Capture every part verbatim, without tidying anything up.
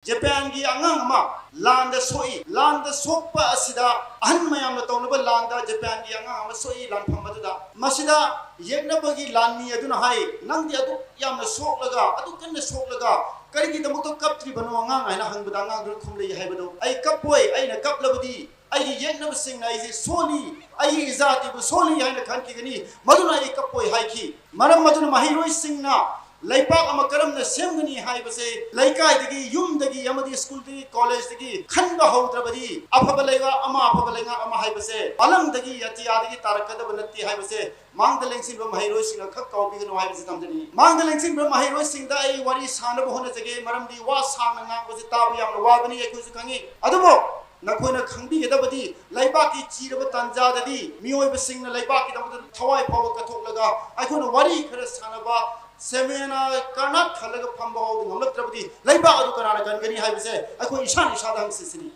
ꯖꯄꯥꯟꯒꯤ ꯑꯉꯥꯡ ꯑꯃ ꯂꯥꯟꯗ ꯁꯣꯛꯏ꯫ ꯂꯥꯟꯗ ꯁꯣꯛꯄ ꯑꯁꯤꯗ ꯑꯍꯟ ꯃꯌꯥꯝꯅ ꯇꯧꯅꯕ ꯂꯥꯟꯗ ꯖꯄꯥꯟꯒꯤ ꯑꯉꯥꯡ ꯑꯃ ꯁꯣꯛꯏ ꯂꯥꯟꯐꯝ ꯑꯗꯨꯗ꯫ ꯃꯁꯤꯗ ꯌꯦꯛꯅꯕꯒꯤ ꯂꯥꯟꯃꯤ ꯑꯗꯨꯅ ꯍꯥꯏ, "ꯅꯪꯗꯤ ꯑꯗꯨꯛ ꯌꯥꯝꯅ ꯁꯣꯛꯂꯒ, ꯑꯗꯨꯛ ꯀꯟꯅ ꯁꯣꯛꯂꯒ ꯀꯔꯤꯒꯤꯗꯃꯛꯇ ꯀꯞꯇ꯭ꯔꯤꯕꯅꯣ ꯑꯉꯥꯡ?" ꯍꯥꯏꯅ ꯍꯪꯕꯗ ꯑꯉꯥꯡꯗꯨꯅ ꯈꯨꯝꯂꯛꯏ ꯍꯥꯏꯕꯗꯣ, "ꯑꯩ ꯀꯞꯄꯣꯏ, ꯑꯩꯅ ꯀꯞꯂꯕꯗꯤ ꯑꯩꯒꯤ ꯌꯦꯛꯅꯕꯁꯤꯡꯅ ꯑꯩꯁꯦ ꯁꯣꯜꯂꯤ, ꯑꯩꯒꯤ ꯏꯖꯥꯇꯤꯕꯨ ꯁꯣꯜꯂꯤ ꯍꯥꯏꯅ ꯈꯟꯈꯤꯒꯅꯤ, ꯃꯗꯨꯅ ꯑꯩ ꯀꯞꯄꯣꯏ" ꯍꯥꯏꯈꯤ꯫ ꯃꯔꯝ ꯑꯗꯨꯅ ꯃꯍꯩꯔꯣꯏꯁꯤꯡꯅ ꯂꯩꯄꯥꯛ ꯑꯃ ꯀꯔꯝꯅ ꯁꯦꯝꯒꯅꯤ ꯍꯥꯏꯕꯁꯦ ꯂꯩꯀꯥꯏꯗꯒꯤ, ꯌꯨꯝꯗꯒꯤ ꯑꯃꯗꯤ ꯁ꯭ꯀꯨꯜꯗꯒꯤ, ꯀꯣꯂꯦꯖꯇꯒꯤ ꯈꯟꯕ ꯍꯧꯗ꯭ꯔꯕꯗꯤ ꯑꯐꯕ ꯂꯩꯕꯥꯛ ꯑꯃ, ꯑꯐꯕ ꯂꯩꯉꯥꯛ ꯑꯃ ꯍꯥꯏꯕꯁꯦ ꯃꯂꯪꯗꯒꯤ, ꯑꯇꯤꯌꯥꯗꯒꯤ ꯇꯥꯔꯛꯀꯗꯕ ꯅꯠꯇꯦ ꯍꯥꯏꯕꯁꯦ ꯃꯥꯡꯗ ꯂꯦꯡꯁꯤꯟꯕ ꯃꯍꯩꯔꯣꯏꯁꯤꯡꯅ ꯈꯛ ꯀꯥꯎꯕꯤꯒꯅꯨ ꯍꯥꯏꯕꯁꯤ ꯊꯝꯖꯅꯤꯡꯏ꯫ ꯃꯥꯡꯗ ꯂꯦꯡꯁꯤꯟꯕ ꯃꯍꯩꯔꯣꯏꯁꯤꯡꯗ ꯑꯩ ꯋꯥꯔꯤ ꯁꯥꯅꯕ ꯍꯣꯠꯅꯖꯒꯦ, ꯃꯔꯝꯗꯤ ꯋꯥ ꯁꯥꯡꯅ ꯉꯥꯡꯕꯁꯤ ꯇꯥꯕ ꯌꯥꯝꯅ ꯋꯥꯕꯅꯤ, ꯑꯩꯈꯣꯏꯁꯨ ꯈꯪꯏ꯫ ꯑꯗꯨꯕꯨ ꯅꯈꯣꯏꯅ ꯈꯪꯕꯤꯒꯗꯕꯗꯤ, ꯂꯩꯕꯥꯛꯀꯤ ꯆꯤꯔꯕ ꯇꯥꯟꯖꯥꯗꯗꯤ ꯃꯤꯑꯣꯏꯕꯁꯤꯡꯅ ꯂꯩꯕꯥꯛꯀꯤꯗꯃꯛꯇ ꯊꯋꯥꯏ ꯐꯥꯎꯕ ꯀꯠꯊꯣꯛꯂꯒ ꯑꯩꯈꯣꯏꯅ ꯋꯥꯔꯤ ꯈꯔ ꯁꯥꯅꯕ ꯁꯦꯃꯤꯅꯥꯔ ꯀꯔꯅꯥꯠ ꯈꯜꯂꯒ ꯐꯝꯕ ꯐꯥꯎꯕ ꯉꯝꯂꯛꯇ꯭ꯔꯕꯗꯤ ꯂꯩꯕꯥꯛ ꯑꯗꯨ ꯀꯅꯥꯅ ꯀꯟꯒꯅꯤ ꯍꯥꯏꯕꯁꯦ ꯑꯩꯈꯣꯏ ꯏꯁꯥꯅ ꯏꯁꯥꯗ ꯍꯪꯁꯤꯁꯤꯅꯤ꯫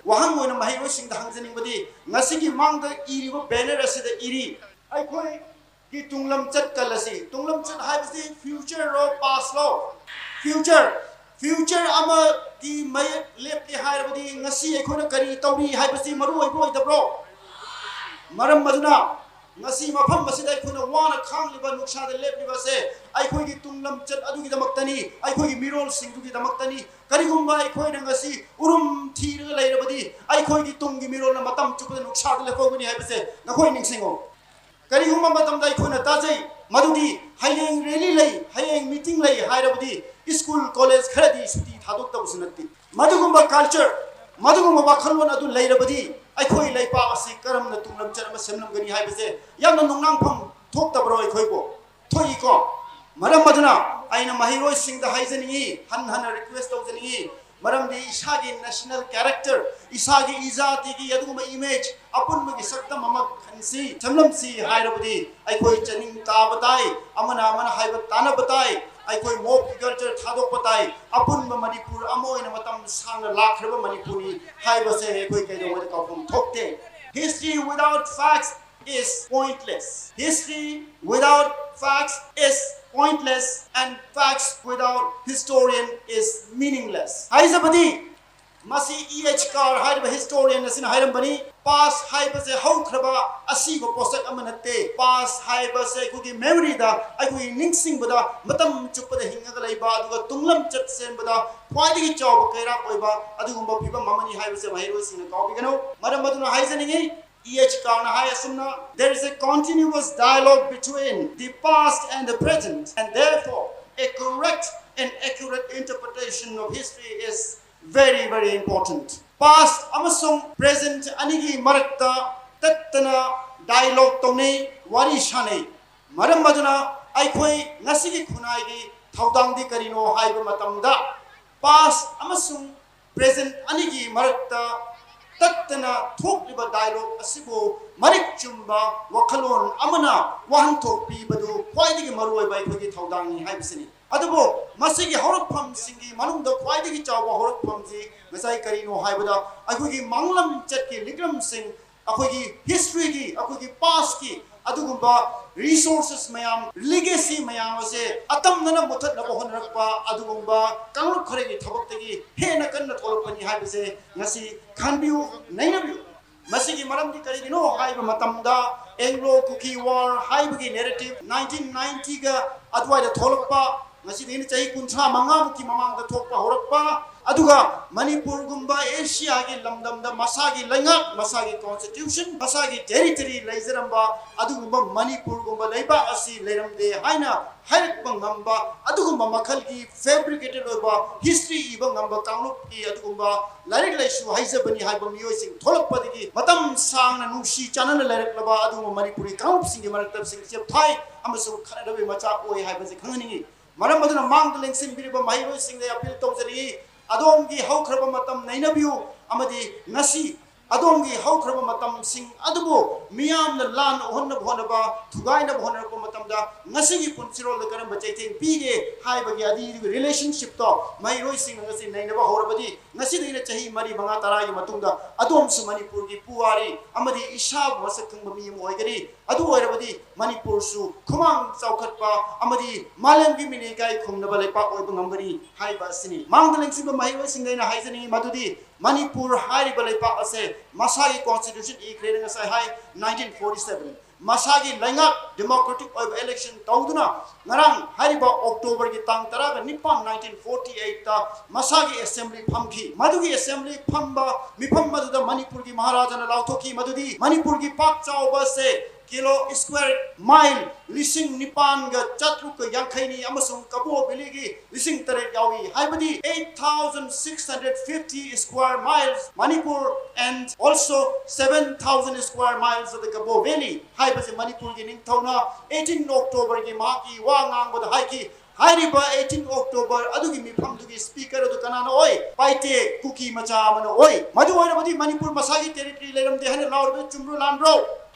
ꯋꯥꯍꯪ ꯑꯣꯏꯅ ꯃꯍꯩꯔꯣꯏꯁꯤꯡꯗ ꯍꯪꯖꯅꯤꯡꯕꯗꯤ, ꯉꯁꯤꯒꯤ ꯃꯥꯡꯗ ꯏꯔꯤꯕ ꯕꯦꯅꯔ ꯑꯁꯤꯗ ꯏꯔꯤ, ꯑꯩꯈꯣꯏꯒꯤ ꯇꯨꯡꯂꯝꯆꯠ ꯀꯜꯂꯁꯤ꯫ ꯇꯨꯡꯂꯝꯆꯠ ꯍꯥꯏꯕꯁꯤ ꯐ꯭ꯌꯨꯆꯔ ꯂꯣ, ꯄꯥꯁ ꯂꯣ? ꯐ꯭ꯌꯨꯆꯔ꯫ ꯐ꯭ꯌꯨꯆꯔ ꯑꯃꯒꯤ ꯃꯌꯦꯛ ꯂꯦꯞꯀꯦ ꯍꯥꯏꯔꯕꯗꯤ ꯉꯁꯤ ꯑꯩꯈꯣꯏꯅ ꯀꯔꯤ ꯇꯧꯔꯤ ꯍꯥꯏꯕꯁꯤ ꯃꯔꯨ ꯑꯣꯏꯕ ꯑꯣꯏꯗꯕ꯭ꯔꯣ? ꯃꯔꯝ ꯑꯗꯨꯅ ꯉꯁꯤ ꯃꯐꯝ ꯑꯁꯤꯗ ꯑꯩꯈꯣꯏꯅ ꯋꯥꯅ ꯈꯥꯡꯂꯤꯕ, ꯅꯨꯡꯁꯥꯗ ꯂꯦꯞꯂꯤꯕꯁꯦ ꯑꯩꯈꯣꯏꯒꯤ ꯇꯨꯡꯂꯝꯆꯠ ꯑꯗꯨꯒꯤꯗꯃꯛꯇꯅꯤ, ꯑꯩꯈꯣꯏꯒꯤ ꯃꯤꯔꯣꯜꯁꯤꯡꯗꯨꯒꯤꯗꯃꯛꯇꯅꯤ꯫ ꯀꯔꯤꯒꯨꯝꯕ ꯑꯩꯈꯣꯏꯅ ꯉꯁꯤ ꯎꯔꯨꯝ ꯊꯤꯔꯒ ꯂꯩꯔꯕꯗꯤ ꯑꯩꯈꯣꯏꯒꯤ ꯇꯨꯡꯒꯤ ꯃꯤꯔꯣꯜꯅ ꯃꯇꯝ ꯆꯨꯞꯄꯗ ꯅꯨꯡꯁꯥꯗ ꯂꯦꯞꯍꯧꯒꯅꯤ ꯍꯥꯏꯕꯁꯦ ꯅꯈꯣꯏ ꯅꯤꯡꯁꯤꯡꯉꯨ꯫ ꯀꯔꯤꯒꯨꯝꯕ ꯃꯇꯝꯗ ꯑꯩꯈꯣꯏꯅ ꯇꯥꯖꯩ ꯃꯗꯨꯗꯤ ꯍꯌꯦꯡ ꯔꯦꯂꯤ ꯂꯩ, ꯍꯌꯦꯡ ꯃꯤꯇꯤꯡ ꯂꯩ ꯍꯥꯏꯔꯕꯗꯤ ꯁ꯭ꯀꯨꯜ, ꯀꯣꯂꯦꯖ ꯈꯔꯗꯤ ꯁꯨꯇꯤ ꯊꯥꯗꯣꯛꯇꯕꯁꯨ ꯅꯠꯇꯦ꯫ ꯃꯗꯨꯒꯨꯝꯕ ꯀꯜꯆꯔ, ꯃꯗꯨꯒꯨꯝꯕ ꯋꯥꯈꯜꯂꯣꯟ ꯑꯗꯨ ꯂꯩꯔꯕꯗꯤ ꯑꯩꯈꯣꯏ ꯂꯩꯄꯥꯛ ꯑꯁꯤ ꯀꯔꯝꯅ ꯇꯨꯡꯂꯝꯆꯠ ꯑꯃ ꯁꯦꯝꯂꯝꯒꯅꯤ ꯍꯥꯏꯕꯁꯦ ꯌꯥꯝꯅ ꯅꯨꯡꯅꯥꯡꯐꯝ ꯊꯣꯛꯇꯕ꯭ꯔꯣ ꯑꯩꯈꯣꯏꯕꯨ? ꯊꯣꯛꯏꯀꯣ꯫ ꯃꯔꯝ ꯑꯗꯨꯅ ꯑꯩꯅ ꯃꯍꯩꯔꯣꯏꯁꯤꯡꯗ ꯍꯥꯏꯖꯅꯤꯡꯏ, ꯍꯟ ꯍꯟꯅ ꯔꯤꯀ꯭ꯋꯦꯁ ꯇꯧꯖꯅꯤꯡꯏ, ꯃꯔꯝꯗꯤ ꯏꯁꯥꯒꯤ ꯅꯦꯁꯅꯦꯜ ꯀꯦꯔꯦꯛꯇꯔ, ꯏꯁꯥꯒꯤ ꯏꯖꯥꯇꯤꯒꯤ ꯑꯗꯨꯒꯨꯝꯕ ꯏꯃꯦꯖ, ꯑꯄꯨꯟꯕꯒꯤ ꯁꯛꯇꯝ ꯑꯃ ꯈꯟꯁꯤ, ꯁꯦꯝꯂꯝꯁꯤ ꯍꯥꯏꯔꯕꯗꯤ ꯑꯩꯈꯣꯏ ꯆꯅꯤꯡ ꯇꯥꯕ ꯇꯥꯏ, ꯑꯃꯅ ꯑꯃꯅ ꯍꯥꯏꯕ ꯇꯥꯅꯕ ꯇꯥꯏ, ꯑꯩꯈꯣꯏ ꯃꯣꯕ ꯀꯜꯆꯔ ꯊꯥꯗꯣꯛꯄ ꯇꯥꯏ, ꯑꯄꯨꯟꯕ ꯃꯅꯤꯄꯨꯔ ꯑꯃ ꯑꯣꯏꯅ ꯃꯇꯝ ꯁꯥꯡꯅ ꯂꯥꯛꯈ꯭ꯔꯕ ꯃꯅꯤꯄꯨꯔꯅꯤ ꯍꯥꯏꯕꯁꯦ ꯑꯩꯈꯣꯏ ꯀꯩꯗꯧꯉꯩꯗ ꯀꯥꯎꯐꯝ ꯊꯣꯛꯇꯦ꯫ History without facts is pointless. History without facts is pointless and facts without historian is meaningless. ꯍꯥꯏꯖꯕꯗꯤ, ꯃꯁꯤ ꯏ ꯑꯩꯆ ꯀꯥꯔ ꯍꯥꯏꯔꯤꯕ ꯍꯤꯁꯇꯣꯔꯤꯌꯟ ꯑꯁꯤꯅ ꯍꯥꯏꯔꯝꯕꯅꯤ, ꯄꯥꯁ ꯍꯥꯏꯕꯁꯦ ꯍꯧꯈ꯭ꯔꯕ ꯑꯁꯤꯕ ꯄꯣꯠꯁꯛ ꯑꯃ ꯅꯠꯇꯦ꯫ ꯄꯥꯁ ꯍꯥꯏꯕꯁꯦ ꯑꯩꯈꯣꯏꯒꯤ ꯃꯦꯃꯣꯔꯤꯗ, ꯑꯩꯈꯣꯏꯒꯤ ꯅꯤꯡꯁꯤꯡꯕꯗ ꯃꯇꯝ ꯆꯨꯞꯄꯗ ꯍꯤꯡꯉꯒ ꯂꯩꯕ, ꯑꯗꯨꯒ ꯇꯨꯡꯂꯝꯆꯠ ꯁꯦꯝꯕꯗ ꯈ꯭ꯋꯥꯏꯗꯒꯤ ꯆꯥꯎꯕ ꯀꯩꯔꯥꯛ ꯑꯣꯏꯕ ꯑꯗꯨꯒꯨꯝꯕ ꯐꯤꯕꯝ ꯑꯃꯅꯤ ꯍꯥꯏꯕꯁꯦ ꯃꯍꯩꯔꯣꯏꯁꯤꯡꯅ ꯀꯥꯎꯕꯤꯒꯅꯨ꯫ ꯃꯔꯝ ꯑꯗꯨꯅ ꯍꯥꯏꯖꯅꯤꯡꯉꯤ, ꯏ ꯑꯩꯆ ꯀꯥꯔꯅ ꯍꯥꯏ ꯑꯁꯨꯝꯅ, "There is a continuous dialogue between the past and the present, and therefore a correct and accurate interpretation of history is very, very important." Past ꯑꯃꯁꯨꯡ present ꯑꯅꯤꯒꯤ ꯃꯔꯛꯇ ꯇꯠꯇꯅ dialogue ꯇꯧꯅꯩ, ꯋꯥꯔꯤ ꯁꯥꯅꯩ꯫ ꯃꯔꯝ ꯑꯗꯨꯅ ꯑꯩꯈꯣꯏ ꯉꯁꯤꯒꯤ ꯈꯨꯟꯅꯥꯏꯒꯤ ꯊꯧꯗꯥꯡꯗꯤ ꯀꯔꯤꯅꯣ ꯍꯥꯏꯕ ꯃꯇꯝꯗ, past ꯑꯃꯁꯨꯡ present ꯑꯅꯤꯒꯤ ꯃꯔꯛꯇ ꯇꯠꯇꯅ ꯊꯣꯛꯂꯤꯕ dialogue ꯑꯁꯤꯕꯨ ꯃꯔꯤꯛ ꯆꯨꯝꯕ ꯋꯥꯈꯜꯂꯣꯟ ꯑꯃꯅ ꯋꯥꯍꯟꯊꯣꯛ ꯄꯤꯕꯗꯨ ꯈ꯭ꯋꯥꯏꯗꯒꯤ ꯃꯔꯨꯑꯣꯏꯕ ꯑꯩꯈꯣꯏꯒꯤ ꯊꯧꯗꯥꯡꯅꯤ ꯍꯥꯏꯕꯁꯤꯅꯤ꯫ ꯑꯗꯨꯕꯨ ꯃꯁꯤꯒꯤ ꯍꯧꯔꯛꯐꯝꯁꯤꯡꯒꯤ ꯃꯅꯨꯡꯗ ꯈ꯭ꯋꯥꯏꯗꯒꯤ ꯆꯥꯎꯕ ꯍꯧꯔꯛꯐꯝꯁꯤ ꯉꯁꯥꯏ ꯀꯔꯤꯅꯣ ꯍꯥꯏꯕꯗ, ꯑꯩꯈꯣꯏꯒꯤ ꯃꯥꯡꯂꯝꯆꯠꯀꯤ ꯂꯤꯛꯂꯝꯁꯤꯡ, ꯑꯩꯈꯣꯏꯒꯤ historyꯒꯤ, ꯑꯩꯈꯣꯏꯒꯤ pastꯀꯤ ꯑꯗꯨꯒꯨꯝꯕ resources ꯃꯌꯥꯝ, legacy ꯃꯌꯥꯝ ꯑꯁꯦ ꯑꯇꯝꯅꯅ ꯃꯨꯊꯠꯅꯕ ꯍꯣꯠꯅꯔꯛꯄ ꯑꯗꯨꯒꯨꯝꯕ ꯀꯥꯡꯂꯨꯞ ꯈꯔꯒꯤ ꯊꯕꯛꯇꯒꯤ ꯍꯦꯟꯅ ꯀꯟꯅ ꯊꯣꯛꯂꯛꯄꯅꯤ ꯍꯥꯏꯕꯁꯦ ꯉꯁꯤ ꯈꯟꯕꯤꯌꯨ, ꯅꯩꯅꯕꯤꯌꯨ꯫ ꯃꯁꯤꯒꯤ ꯃꯔꯝꯗꯤ ꯀꯔꯤꯒꯤꯅꯣ ꯍꯥꯏꯕ ꯃꯇꯝꯗ, Anglo Kuki War ꯍꯥꯏꯕꯒꯤ narrative nineteen ninetyꯒ ꯑꯗꯨꯋꯥꯏꯗ ꯊꯣꯛꯂꯛꯄ, ꯉꯁꯤꯗꯒꯤꯅ ꯆꯍꯤ ꯀꯨꯟꯊ꯭ꯔꯥ ꯃꯉꯥꯃꯨꯛꯀꯤ ꯃꯃꯥꯡꯗ ꯊꯣꯛꯄ ꯍꯧꯔꯛꯄ, ꯑꯗꯨꯒ ꯃꯅꯤꯄꯨꯔꯒꯨꯝꯕ ꯑꯦꯁꯤꯌꯥꯒꯤ ꯂꯝꯗꯝꯗ ꯃꯁꯥꯒꯤ ꯂꯩꯉꯥꯛ, ꯃꯁꯥꯒꯤ constitution, ꯃꯁꯥꯒꯤ territory ꯂꯩꯖꯔꯝꯕ ꯑꯗꯨꯒꯨꯝꯕ ꯃꯅꯤꯄꯨꯔꯒꯨꯝꯕ ꯂꯩꯕꯥꯛ ꯑꯁꯤ ꯂꯩꯔꯝꯗꯦ ꯍꯥꯏꯅ ꯍꯥꯏꯔꯛꯄ ꯉꯝꯕ ꯑꯗꯨꯒꯨꯝꯕ ꯃꯈꯜꯒꯤ fabricated ꯑꯣꯏꯕ history ꯏꯕ ꯉꯝꯕ ꯀꯥꯡꯂꯨꯞꯀꯤ ꯑꯗꯨꯒꯨꯝꯕ ꯂꯥꯏꯔꯤꯛ ꯂꯥꯏꯁꯨ ꯍꯩꯖꯕꯅꯤ ꯍꯥꯏꯕ ꯃꯤꯑꯣꯏꯁꯤꯡ ꯊꯣꯛꯂꯛꯄꯗꯒꯤ ꯃꯇꯝ ꯁꯥꯡꯅ ꯅꯨꯡꯁꯤ ꯆꯥꯟꯅꯅ ꯂꯩꯔꯛꯂꯕ ꯑꯗꯨꯒꯨꯝꯕ ꯃꯅꯤꯄꯨꯔꯤ ꯀꯥꯡꯂꯨꯞꯁꯤꯡꯒꯤ ꯃꯔꯛꯇ ꯁꯤꯡ ꯆꯦꯞꯊꯥꯏ ꯑꯃꯁꯨꯡ ꯈꯠꯅꯔꯕꯒꯤ ꯃꯆꯥꯛ ꯑꯣꯏ ꯍꯥꯏꯕꯁꯤ ꯈꯪꯍꯟꯅꯤꯡꯏ꯫ ꯃꯔꯝ ꯑꯗꯨꯅ ꯃꯥꯡꯗ ꯂꯦꯡꯁꯤꯟꯕꯤꯔꯤꯕ ꯃꯍꯩꯔꯣꯏꯁꯤꯡꯗ appeal ꯇꯧꯖꯔꯤ, ꯑꯗꯣꯝꯒꯤ ꯍꯧꯈ꯭ꯔꯕ ꯃꯇꯝ ꯅꯩꯅꯕꯤꯌꯨ ꯑꯃꯗꯤ ꯉꯁꯤ ꯑꯗꯣꯝꯒꯤ ꯍꯧꯈ꯭ꯔꯕ ꯃꯇꯝꯁꯤꯡ ꯑꯗꯨꯕꯨ ꯃꯤꯌꯥꯝꯅ ꯂꯥꯟꯅ ꯎꯍꯟꯅꯕ ꯍꯣꯠꯅꯕ, ꯊꯨꯒꯥꯏꯅꯕ ꯍꯣꯠꯅꯔꯛꯄ ꯃꯇꯝꯗ ꯉꯁꯤꯒꯤ ꯄꯨꯟꯁꯤꯔꯣꯜꯗ ꯀꯔꯝꯕ ꯆꯩꯊꯦꯡ ꯄꯤꯒꯦ ꯍꯥꯏꯕꯒꯤ ꯑꯗꯨꯒꯤ relationshipꯇꯣ ꯃꯍꯩꯔꯣꯏꯁꯤꯡꯅ ꯉꯁꯤ ꯅꯩꯅꯕ ꯍꯧꯔꯕꯗꯤ, ꯉꯁꯤꯗꯒꯤꯅ ꯆꯍꯤ ꯃꯔꯤ, ꯃꯉꯥ, ꯇꯔꯥꯒꯤ ꯃꯇꯨꯡꯗ ꯑꯗꯣꯝꯁꯨ ꯃꯅꯤꯄꯨꯔꯒꯤ ꯄꯨꯋꯥꯔꯤ ꯑꯃꯗꯤ ꯏꯁꯥꯕꯨ ꯃꯁꯛ ꯈꯪꯕ ꯃꯤ ꯑꯃ ꯑꯣꯏꯒꯅꯤ꯫ ꯑꯗꯨ ꯑꯣꯏꯔꯕꯗꯤ ꯃꯅꯤꯄꯨꯔꯁꯨ ꯈꯨꯃꯥꯡ ꯆꯥꯎꯈꯠꯄ ꯑꯃꯗꯤ ꯃꯥꯂꯦꯝꯒꯤ ꯃꯤꯅ ꯏꯀꯥꯏ ꯈꯨꯝꯅꯕ ꯂꯩꯄꯥꯛ ꯑꯣꯏꯕ ꯉꯝꯒꯅꯤ ꯍꯥꯏꯕ ꯑꯁꯤꯅꯤ꯫ ꯃꯥꯡꯗ ꯂꯦꯡꯁꯤꯟꯕ ꯃꯍꯩꯔꯣꯏꯁꯤꯡꯗ ꯑꯩꯅ ꯍꯥꯏꯖꯅꯤꯡꯏ ꯃꯗꯨꯗꯤ ꯃꯅꯤꯄꯨꯔ ꯍꯥꯏꯔꯤꯕ ꯂꯩꯄꯥꯛ ꯑꯁꯦ ꯃꯁꯥꯒꯤ constitution ꯏꯈ꯭ꯔꯦꯅ ꯉꯁꯥꯏ ꯍꯥꯏ, nineteen forty seven꯫ ꯃꯁꯥꯒꯤ ꯂꯩꯉꯥꯛ democratic ꯑꯣꯏꯕ election ꯇꯧꯗꯨꯅ ꯉꯔꯥꯡ ꯍꯥꯏꯔꯤꯕ October ꯒꯤ ꯇꯥꯡ ꯇꯔꯥꯒ ꯅꯤꯄꯥꯟ, nineteen forty eight ꯇ ꯃꯁꯥꯒꯤ assembly ꯐꯝꯈꯤ꯫ ꯃꯗꯨꯒꯤ assembly ꯐꯝꯕ ꯃꯤꯐꯝ ꯑꯗꯨꯗ ꯃꯅꯤꯄꯨꯔꯒꯤ ꯃꯍꯥꯔꯥꯖꯥꯅ ꯂꯥꯎꯊꯣꯛꯈꯤ ꯃꯗꯨꯗꯤ ꯃꯅꯤꯄꯨꯔꯒꯤ ꯄꯥꯛ ꯆꯥꯎꯕ ꯑꯁꯦ ꯀꯤꯂꯣ square mile ꯂꯤꯁꯤꯡ ꯅꯤꯄꯥꯟꯒ ꯆꯥꯇ꯭ꯔꯨꯛꯀ ꯌꯥꯡꯈꯩꯅꯤ ꯑꯃꯁꯨꯡ ꯀꯕꯣ ꯚꯦꯂꯤꯒꯤ ꯂꯤꯁꯤꯡ ꯇꯔꯦꯠ ꯌꯥꯎꯏ, ꯍꯥꯏꯕꯗꯤ eight thousand six hundred fifty square miles Manipur and also seven thousand square miles of the Kabo Valley ꯍꯥꯏꯕꯁꯤ ꯃꯅꯤꯄꯨꯔꯒꯤ ꯅꯤꯡꯊꯧꯅ eighteen October ꯒꯤ ꯃꯍꯥꯛꯀꯤ ꯋꯥ ꯉꯥꯡꯕꯗ ꯍꯥꯏꯈꯤ꯫ ꯍꯥꯏꯔꯤꯕ eighteen October ꯑꯗꯨꯒꯤ ꯃꯤꯐꯝꯗꯨꯒꯤ speaker ꯑꯗꯨ ꯀꯅꯥꯅ ꯑꯣꯏ? ꯄꯥꯏꯇꯦ ꯀꯨꯀꯤ ꯃꯆꯥ ꯑꯃꯅ ꯑꯣꯏ꯫ ꯃꯗꯨ ꯑꯣꯏꯔꯕꯗꯤ ꯃꯅꯤꯄꯨꯔ ꯃꯁꯥꯒꯤ territory ꯂꯩꯔꯝꯗꯦ ꯍꯥꯏꯅ ꯂꯥꯎꯔꯤꯕ ꯆꯨꯝꯕ꯭ꯔꯣ ꯂꯥꯟꯕ꯭ꯔꯣ?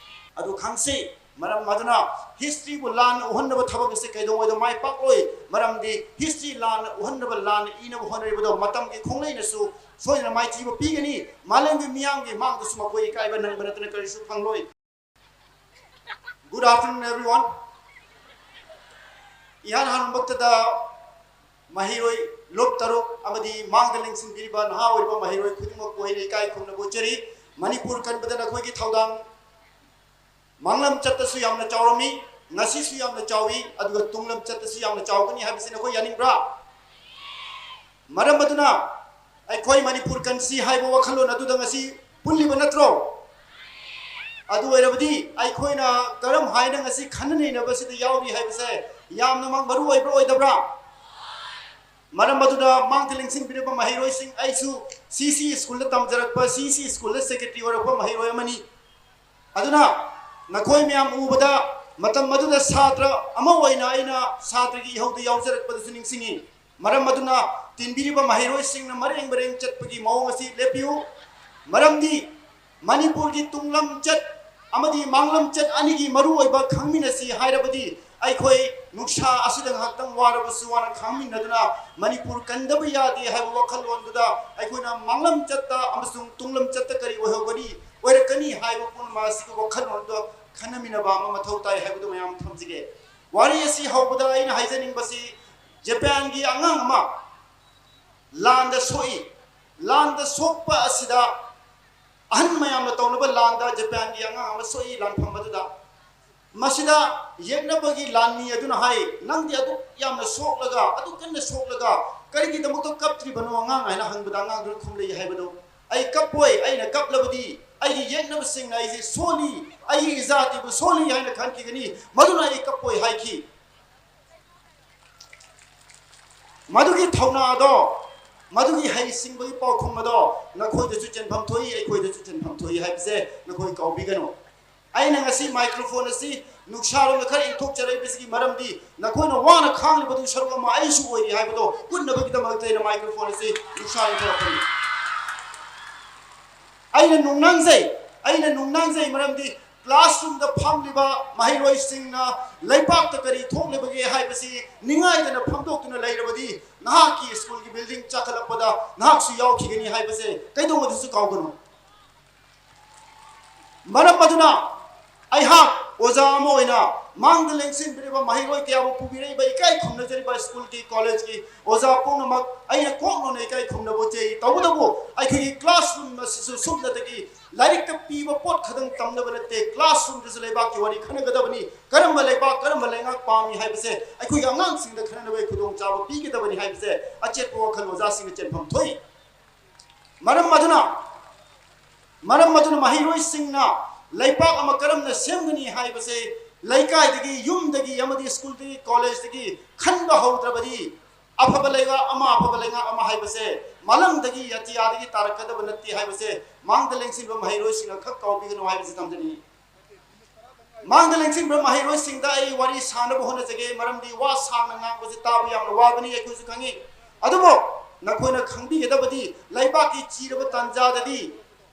ꯑꯗꯨ ꯈꯪꯁꯤ꯫ ꯃꯔꯝ ꯑꯗꯨꯅ history ꯕꯨ ꯂꯥꯟꯅ ꯎꯍꯟꯅꯕ ꯊꯕꯛ ꯑꯁꯤ ꯀꯩꯗꯧꯉꯩꯗ ꯃꯥꯏ ꯄꯥꯛꯂꯣꯏ꯫ ꯃꯔꯝꯗꯤ history ꯂꯥꯟꯅ ꯎꯍꯟꯅꯕ, ꯂꯥꯟꯅ ꯏꯅꯕ ꯍꯣꯠꯅꯔꯤꯕꯗꯣ ꯃꯇꯝꯒꯤ ꯈꯣꯡꯂꯩꯅꯁꯨ ꯁꯣꯏꯗꯅ ꯃꯥꯏꯊꯤꯕ ꯄꯤꯒꯅꯤ꯫ ꯃꯥꯂꯦꯝꯒꯤ ꯃꯤꯌꯥꯝꯒꯤ ꯃꯥꯡꯗꯁꯨ ꯃꯈꯣꯏ ꯏꯀꯥꯏꯕ ꯅꯪꯕ ꯅꯠꯇꯅ ꯀꯔꯤꯁꯨ ꯐꯪꯂꯣꯏ꯫ Good afternoon, everyone. ꯏꯍꯥꯟ ꯍꯥꯟꯕꯃꯛꯇꯗ ꯃꯍꯩꯔꯣꯏ ꯂꯨꯞ ꯇꯔꯨꯛ ꯑꯃꯗꯤ ꯃꯥꯡꯗ ꯂꯦꯡꯁꯤꯟꯕꯤꯔꯤꯕ ꯅꯍꯥ ꯑꯣꯏꯔꯤꯕ ꯃꯍꯩꯔꯣꯏ ꯈꯨꯗꯤꯡꯃꯛꯄꯨ ꯑꯩꯅ ꯏꯀꯥꯏ ꯈꯨꯝꯅꯕ ꯎꯠꯆꯔꯤ꯫ ꯃꯅꯤꯄꯨꯔ ꯀꯟꯕꯗ ꯅꯈꯣꯏꯒꯤ ꯊꯧꯗꯥꯡ ꯃꯥꯡꯂꯝ ꯆꯠꯇꯁꯨ ꯌꯥꯝꯅ ꯆꯥꯎꯔꯝꯃꯤ, ꯉꯁꯤꯁꯨ ꯌꯥꯝꯅ ꯆꯥꯎꯏ, ꯑꯗꯨꯒ ꯇꯨꯡꯂꯝ ꯆꯠꯇꯁꯨ ꯌꯥꯝꯅ ꯆꯥꯎꯒꯅꯤ ꯍꯥꯏꯕꯁꯤ ꯅꯈꯣꯏ ꯌꯥꯅꯤꯡꯕ꯭ꯔꯥ? ꯃꯔꯝ ꯑꯗꯨꯅ ꯑꯩꯈꯣꯏ ꯃꯅꯤꯄꯨꯔ ꯀꯟꯁꯤ ꯍꯥꯏꯕ ꯋꯥꯈꯜꯂꯣꯟ ꯑꯗꯨꯗ ꯉꯁꯤ ꯄꯨꯜꯂꯤꯕ ꯅꯠꯇ꯭ꯔꯣ? ꯑꯗꯨ ꯑꯣꯏꯔꯕꯗꯤ ꯑꯩꯈꯣꯏꯅ ꯀꯔꯝ ꯍꯥꯏꯅ ꯉꯁꯤ ꯈꯟꯅ ꯅꯩꯅꯕꯁꯤꯗ ꯌꯥꯎꯔꯤ ꯍꯥꯏꯕꯁꯦ ꯌꯥꯝꯅꯃꯛ ꯃꯔꯨ ꯑꯣꯏꯕ꯭ꯔꯥ ꯑꯣꯏꯗꯕ꯭ꯔꯥ? ꯃꯔꯝ ꯑꯗꯨꯅ ꯃꯥꯡꯗ ꯂꯦꯡꯁꯤꯟꯕꯤꯔꯕ ꯃꯍꯩꯔꯣꯏꯁꯤꯡ, ꯑꯩꯁꯨ ꯁꯤ ꯁꯤ ꯁ꯭ꯀꯨꯜꯗ ꯇꯝꯖꯔꯛꯄ, ꯁꯤ ꯁꯤ ꯁ꯭ꯀꯨꯜꯗ ꯁꯦꯀ꯭ꯔꯦꯇꯔꯤ ꯑꯣꯏꯔꯛꯄ ꯃꯍꯩꯔꯣꯏ ꯑꯃꯅꯤ꯫ ꯑꯗꯨꯅ ꯅꯈꯣꯏ ꯃꯌꯥꯝ ꯎꯕꯗ ꯃꯇꯝ ꯑꯗꯨꯗ ꯁꯥꯇ꯭ꯔ ꯑꯃ ꯑꯣꯏꯅ ꯑꯩꯅ ꯁꯥꯇ꯭ꯔꯒꯤ ꯏꯍꯧꯗ ꯌꯥꯎꯖꯔꯛꯄꯗꯨꯁꯨ ꯅꯤꯡꯁꯤꯡꯉꯤ꯫ ꯃꯔꯝ ꯑꯗꯨꯅ ꯇꯤꯟꯕꯤꯔꯤꯕ ꯃꯍꯩꯔꯣꯏꯁꯤꯡꯅ ꯃꯔꯦꯡ ꯃꯔꯦꯡ ꯆꯠꯄꯒꯤ ꯃꯑꯣꯡ ꯑꯁꯤ ꯂꯦꯞꯄꯤꯌꯨ꯫ ꯃꯔꯝꯗꯤ ꯃꯅꯤꯄꯨꯔꯒꯤ ꯇꯨꯡꯂꯝꯆꯠ ꯑꯃꯗꯤ ꯃꯥꯡꯂꯝꯆꯠ ꯑꯅꯤꯒꯤ ꯃꯔꯨꯑꯣꯏꯕ ꯈꯪꯃꯤꯟꯅꯁꯤ ꯍꯥꯏꯔꯕꯗꯤ ꯑꯩꯈꯣꯏ ꯅꯨꯡꯁꯥ ꯑꯁꯤꯗ ꯉꯥꯏꯍꯥꯛꯇꯪ ꯋꯥꯔꯕꯁꯨ ꯋꯥꯅ ꯈꯪꯃꯤꯟꯅꯗꯨꯅ ꯃꯅꯤꯄꯨꯔ ꯀꯟꯗꯕ ꯌꯥꯗꯦ ꯍꯥꯏꯕ ꯋꯥꯈꯜꯂꯣꯟꯗꯨꯗ ꯑꯩꯈꯣꯏꯅ ꯃꯥꯡꯂꯝꯆꯠꯇ ꯑꯃꯁꯨꯡ ꯇꯨꯡꯂꯝꯆꯠꯇ ꯀꯔꯤ ꯑꯣꯏꯍꯧꯒꯅꯤ, ꯑꯣꯏꯔꯛꯀꯅꯤ ꯍꯥꯏꯕ ꯄꯨꯝꯅꯃꯛ ꯑꯁꯤꯒꯤ ꯋꯥꯈꯜꯂꯣꯟꯗꯣ ꯈꯟꯅꯃꯤꯟꯅꯕ ꯑꯃ ꯃꯊꯧ ꯇꯥꯏ ꯍꯥꯏꯕꯗꯨ ꯃꯌꯥꯝ ꯊꯝꯖꯒꯦ꯫ ꯋꯥꯔꯤ ꯑꯁꯤ ꯍꯧꯕꯗ ꯑꯩꯅ ꯍꯥꯏꯖꯅꯤꯡꯕꯁꯤ, ꯖꯄꯥꯟꯒꯤ ꯑꯉꯥꯡ ꯑꯃ ꯂꯥꯟꯗ ꯁꯣꯛꯏ꯫ ꯂꯥꯟꯗ ꯁꯣꯛꯄ ꯑꯁꯤꯗ ꯑꯍꯟ ꯃꯌꯥꯝꯅ ꯇꯧꯅꯕ ꯂꯥꯟꯗ ꯖꯄꯥꯟꯒꯤ ꯑꯉꯥꯡ ꯑꯃ ꯁꯣꯛꯏ ꯂꯥꯟꯐꯝ ꯑꯗꯨꯗ꯫ ꯃꯁꯤꯗ ꯌꯦꯛꯅꯕꯒꯤ ꯂꯥꯟꯃꯤ ꯑꯗꯨꯅ ꯍꯥꯏ, "ꯅꯪꯗꯤ ꯑꯗꯨꯛ ꯌꯥꯝꯅ ꯁꯣꯛꯂꯒ, ꯑꯗꯨꯛ ꯀꯟꯅ ꯁꯣꯛꯂꯒ ꯀꯔꯤꯒꯤꯗꯃꯛꯇ ꯀꯞꯇ꯭ꯔꯤꯕꯅꯣ ꯑꯉꯥꯡ?" ꯍꯥꯏꯅ ꯍꯪꯕꯗ ꯑꯉꯥꯡꯗꯨꯅ ꯈꯨꯝꯂꯛꯏ ꯍꯥꯏꯕꯗꯨ, "ꯑꯩ ꯀꯞꯄꯣꯏ, ꯑꯩꯅ ꯀꯞꯂꯕꯗꯤ ꯑꯩꯒꯤ ꯌꯦꯛꯅꯕꯁꯤꯡꯅ ꯑꯩꯁꯦ ꯁꯣꯜꯂꯤ, ꯑꯩꯒꯤ ꯏꯖꯥꯇꯤꯕꯨ ꯁꯣꯜꯂꯤ ꯍꯥꯏꯅ ꯈꯟꯈꯤꯒꯅꯤ, ꯃꯗꯨꯅ ꯑꯩ ꯀꯞꯄꯣꯏ" ꯍꯥꯏꯈꯤ꯫ ꯃꯗꯨꯒꯤ ꯊꯧꯅꯥꯗꯣ, ꯃꯗꯨꯒꯤ ꯍꯩꯁꯤꯡꯕꯒꯤ ꯄꯥꯎꯈꯨꯝ ꯑꯗꯣ ꯅꯈꯣꯏꯗꯁꯨ ꯆꯦꯟꯐꯝ ꯊꯣꯛꯏ, ꯑꯩꯈꯣꯏꯗꯁꯨ ꯆꯦꯟꯐꯝ ꯊꯣꯛꯏ ꯍꯥꯏꯕꯁꯦ ꯅꯈꯣꯏ ꯀꯥꯎꯕꯤꯒꯅꯨ꯫ ꯑꯩꯅ ꯉꯁꯤ microphone ꯑꯁꯤ ꯅꯨꯡꯁꯥꯔꯣꯝꯗ ꯈꯔ ꯏꯟꯊꯣꯛꯆꯔꯛꯏꯕꯁꯤꯒꯤ ꯃꯔꯝꯗꯤ ꯅꯈꯣꯏꯅ ꯋꯥꯅ ꯈꯥꯡꯂꯤꯕꯗꯨꯒꯤ ꯁꯔꯨꯛ ꯑꯃ ꯑꯩꯁꯨ ꯑꯣꯏꯔꯤ ꯍꯥꯏꯕꯗꯣ ꯎꯠꯅꯕꯒꯤꯗꯃꯛꯇ ꯑꯩꯅ microphone ꯑꯁꯤ ꯅꯨꯡꯁꯥ ꯏꯟꯊꯣꯔꯛꯄꯅꯤ꯫ ꯑꯩꯅ ꯅꯨꯡꯅꯥꯡꯖꯩ, ꯑꯩꯅ ꯅꯨꯡꯅꯥꯡꯖꯩ ꯃꯔꯝꯗꯤ classroomꯗ ꯐꯝꯂꯤꯕ ꯃꯍꯩꯔꯣꯏꯁꯤꯡꯅ ꯂꯩꯕꯥꯛꯇ ꯀꯔꯤ ꯊꯣꯛꯂꯤꯕꯒꯦ ꯍꯥꯏꯕꯁꯤ ꯅꯤꯡꯉꯥꯏꯗꯅ ꯐꯝꯗꯣꯛꯇꯨꯅ ꯂꯩꯔꯕꯗꯤ ꯅꯍꯥꯛꯀꯤ schoolꯒꯤ building ꯆꯥꯈꯠꯂꯛꯄꯗ ꯅꯍꯥꯛꯁꯨ ꯌꯥꯎꯈꯤꯒꯅꯤ ꯍꯥꯏꯕꯁꯦ ꯀꯩꯗꯧꯉꯩꯗꯁꯨ ꯀꯥꯎꯒꯅꯨ꯫ ꯃꯔꯝ ꯑꯗꯨꯅ ꯑꯩꯍꯥꯛ ꯑꯣꯖꯥ ꯑꯃ ꯑꯣꯏꯅ ꯃꯥꯡꯗ ꯂꯦꯡꯁꯤꯟꯕꯤꯔꯤꯕ ꯃꯍꯩꯔꯣꯏ ꯀꯌꯥꯕꯨ ꯄꯨꯕꯤꯔꯛꯏꯕ, ꯏꯀꯥꯏ ꯈꯨꯝꯅꯖꯔꯤꯕ schoolꯒꯤ, collegeꯀꯤ ꯑꯣꯖꯥ ꯄꯨꯝꯅꯃꯛ ꯑꯩꯅ ꯀꯣꯛ ꯅꯣꯟꯅ ꯏꯀꯥꯏ ꯈꯨꯝꯅꯕ ꯎꯠꯆꯩ꯫ ꯇꯧꯕꯇꯕꯨ ꯑꯩꯈꯣꯏꯒꯤ classroom ꯑꯁꯤꯁꯨ ꯁꯨꯞꯅꯇꯒꯤ ꯂꯥꯏꯔꯤꯛꯇ ꯄꯤꯕ ꯄꯣꯠ ꯈꯛꯇꯪ ꯇꯝꯅꯕ ꯅꯠꯇꯦ, classroomꯗꯁꯨ ꯂꯩꯕꯥꯛꯀꯤ ꯋꯥꯔꯤ ꯈꯟꯅꯒꯗꯕꯅꯤ꯫ ꯀꯔꯝꯕ ꯂꯩꯕꯥꯛ, ꯀꯔꯝꯕ ꯂꯩꯉꯥꯛ ꯄꯥꯝꯃꯤ ꯍꯥꯏꯕꯁꯦ ꯑꯩꯈꯣꯏꯒꯤ ꯑꯉꯥꯡꯁꯤꯡꯗ ꯈꯟꯅꯅꯕꯒꯤ ꯈꯨꯗꯣꯡꯆꯥꯕ ꯄꯤꯒꯗꯕꯅꯤ ꯍꯥꯏꯕꯁꯦ ꯑꯆꯦꯠꯄ ꯋꯥꯈꯜ ꯑꯣꯖꯥꯁꯤꯡꯅ ꯆꯦꯟꯐꯝ ꯊꯣꯛꯏ꯫ ꯃꯔꯝ ꯑꯗꯨꯅ, ꯃꯔꯝ ꯑꯗꯨꯅ ꯃꯍꯩꯔꯣꯏꯁꯤꯡꯅ ꯂꯩꯄꯥꯛ ꯑꯃ ꯀꯔꯝꯅ ꯁꯦꯝꯒꯅꯤ ꯍꯥꯏꯕꯁꯦ ꯂꯩꯀꯥꯏꯗꯒꯤ, ꯌꯨꯝꯗꯒꯤ ꯑꯃꯗꯤ schoolꯗꯒꯤ, collegeꯇꯒꯤ ꯈꯟꯕ ꯍꯧꯗ꯭ꯔꯕꯗꯤ ꯑꯐꯕ ꯂꯩꯉꯥꯛ ꯑꯃ, ꯑꯐꯕ ꯂꯩꯉꯥꯛ ꯑꯃ ꯍꯥꯏꯕꯁꯦ ꯃꯥꯂꯪꯗꯒꯤ, ꯑꯇꯤꯌꯥꯗꯒꯤ ꯇꯥꯔꯛꯀꯗꯕ ꯅꯠꯇꯦ ꯍꯥꯏꯕꯁꯦ ꯃꯥꯡꯗ ꯂꯦꯡꯁꯤꯟꯕ ꯃꯍꯩꯔꯣꯏꯁꯤꯡꯅ ꯈꯛ ꯀꯥꯎꯕꯤꯒꯅꯨ ꯍꯥꯏꯕꯁꯤ ꯊꯝꯖꯅꯤꯡꯏ꯫ ꯃꯥꯡꯗ ꯂꯦꯡꯁꯤꯟꯕ ꯃꯍꯩꯔꯣꯏꯁꯤꯡꯗ ꯑꯩ ꯋꯥꯔꯤ ꯁꯥꯅꯕ ꯍꯣꯠꯅꯖꯒꯦ, ꯃꯔꯝꯗꯤ ꯋꯥ ꯁꯥꯡꯅ ꯉꯥꯡꯕꯁꯤ ꯇꯥꯕ ꯌꯥꯝꯅ ꯋꯥꯕꯅꯤ, ꯑꯩꯈꯣꯏꯁꯨ ꯈꯪꯉꯤ꯫ ꯑꯗꯨꯕꯨ ꯅꯈꯣꯏꯅ ꯈꯪꯕꯤꯒꯗꯕꯗꯤ ꯂꯩꯕꯥꯛꯀꯤ ꯆꯤꯔꯕ ꯇꯥꯟꯖꯥꯗꯗꯤ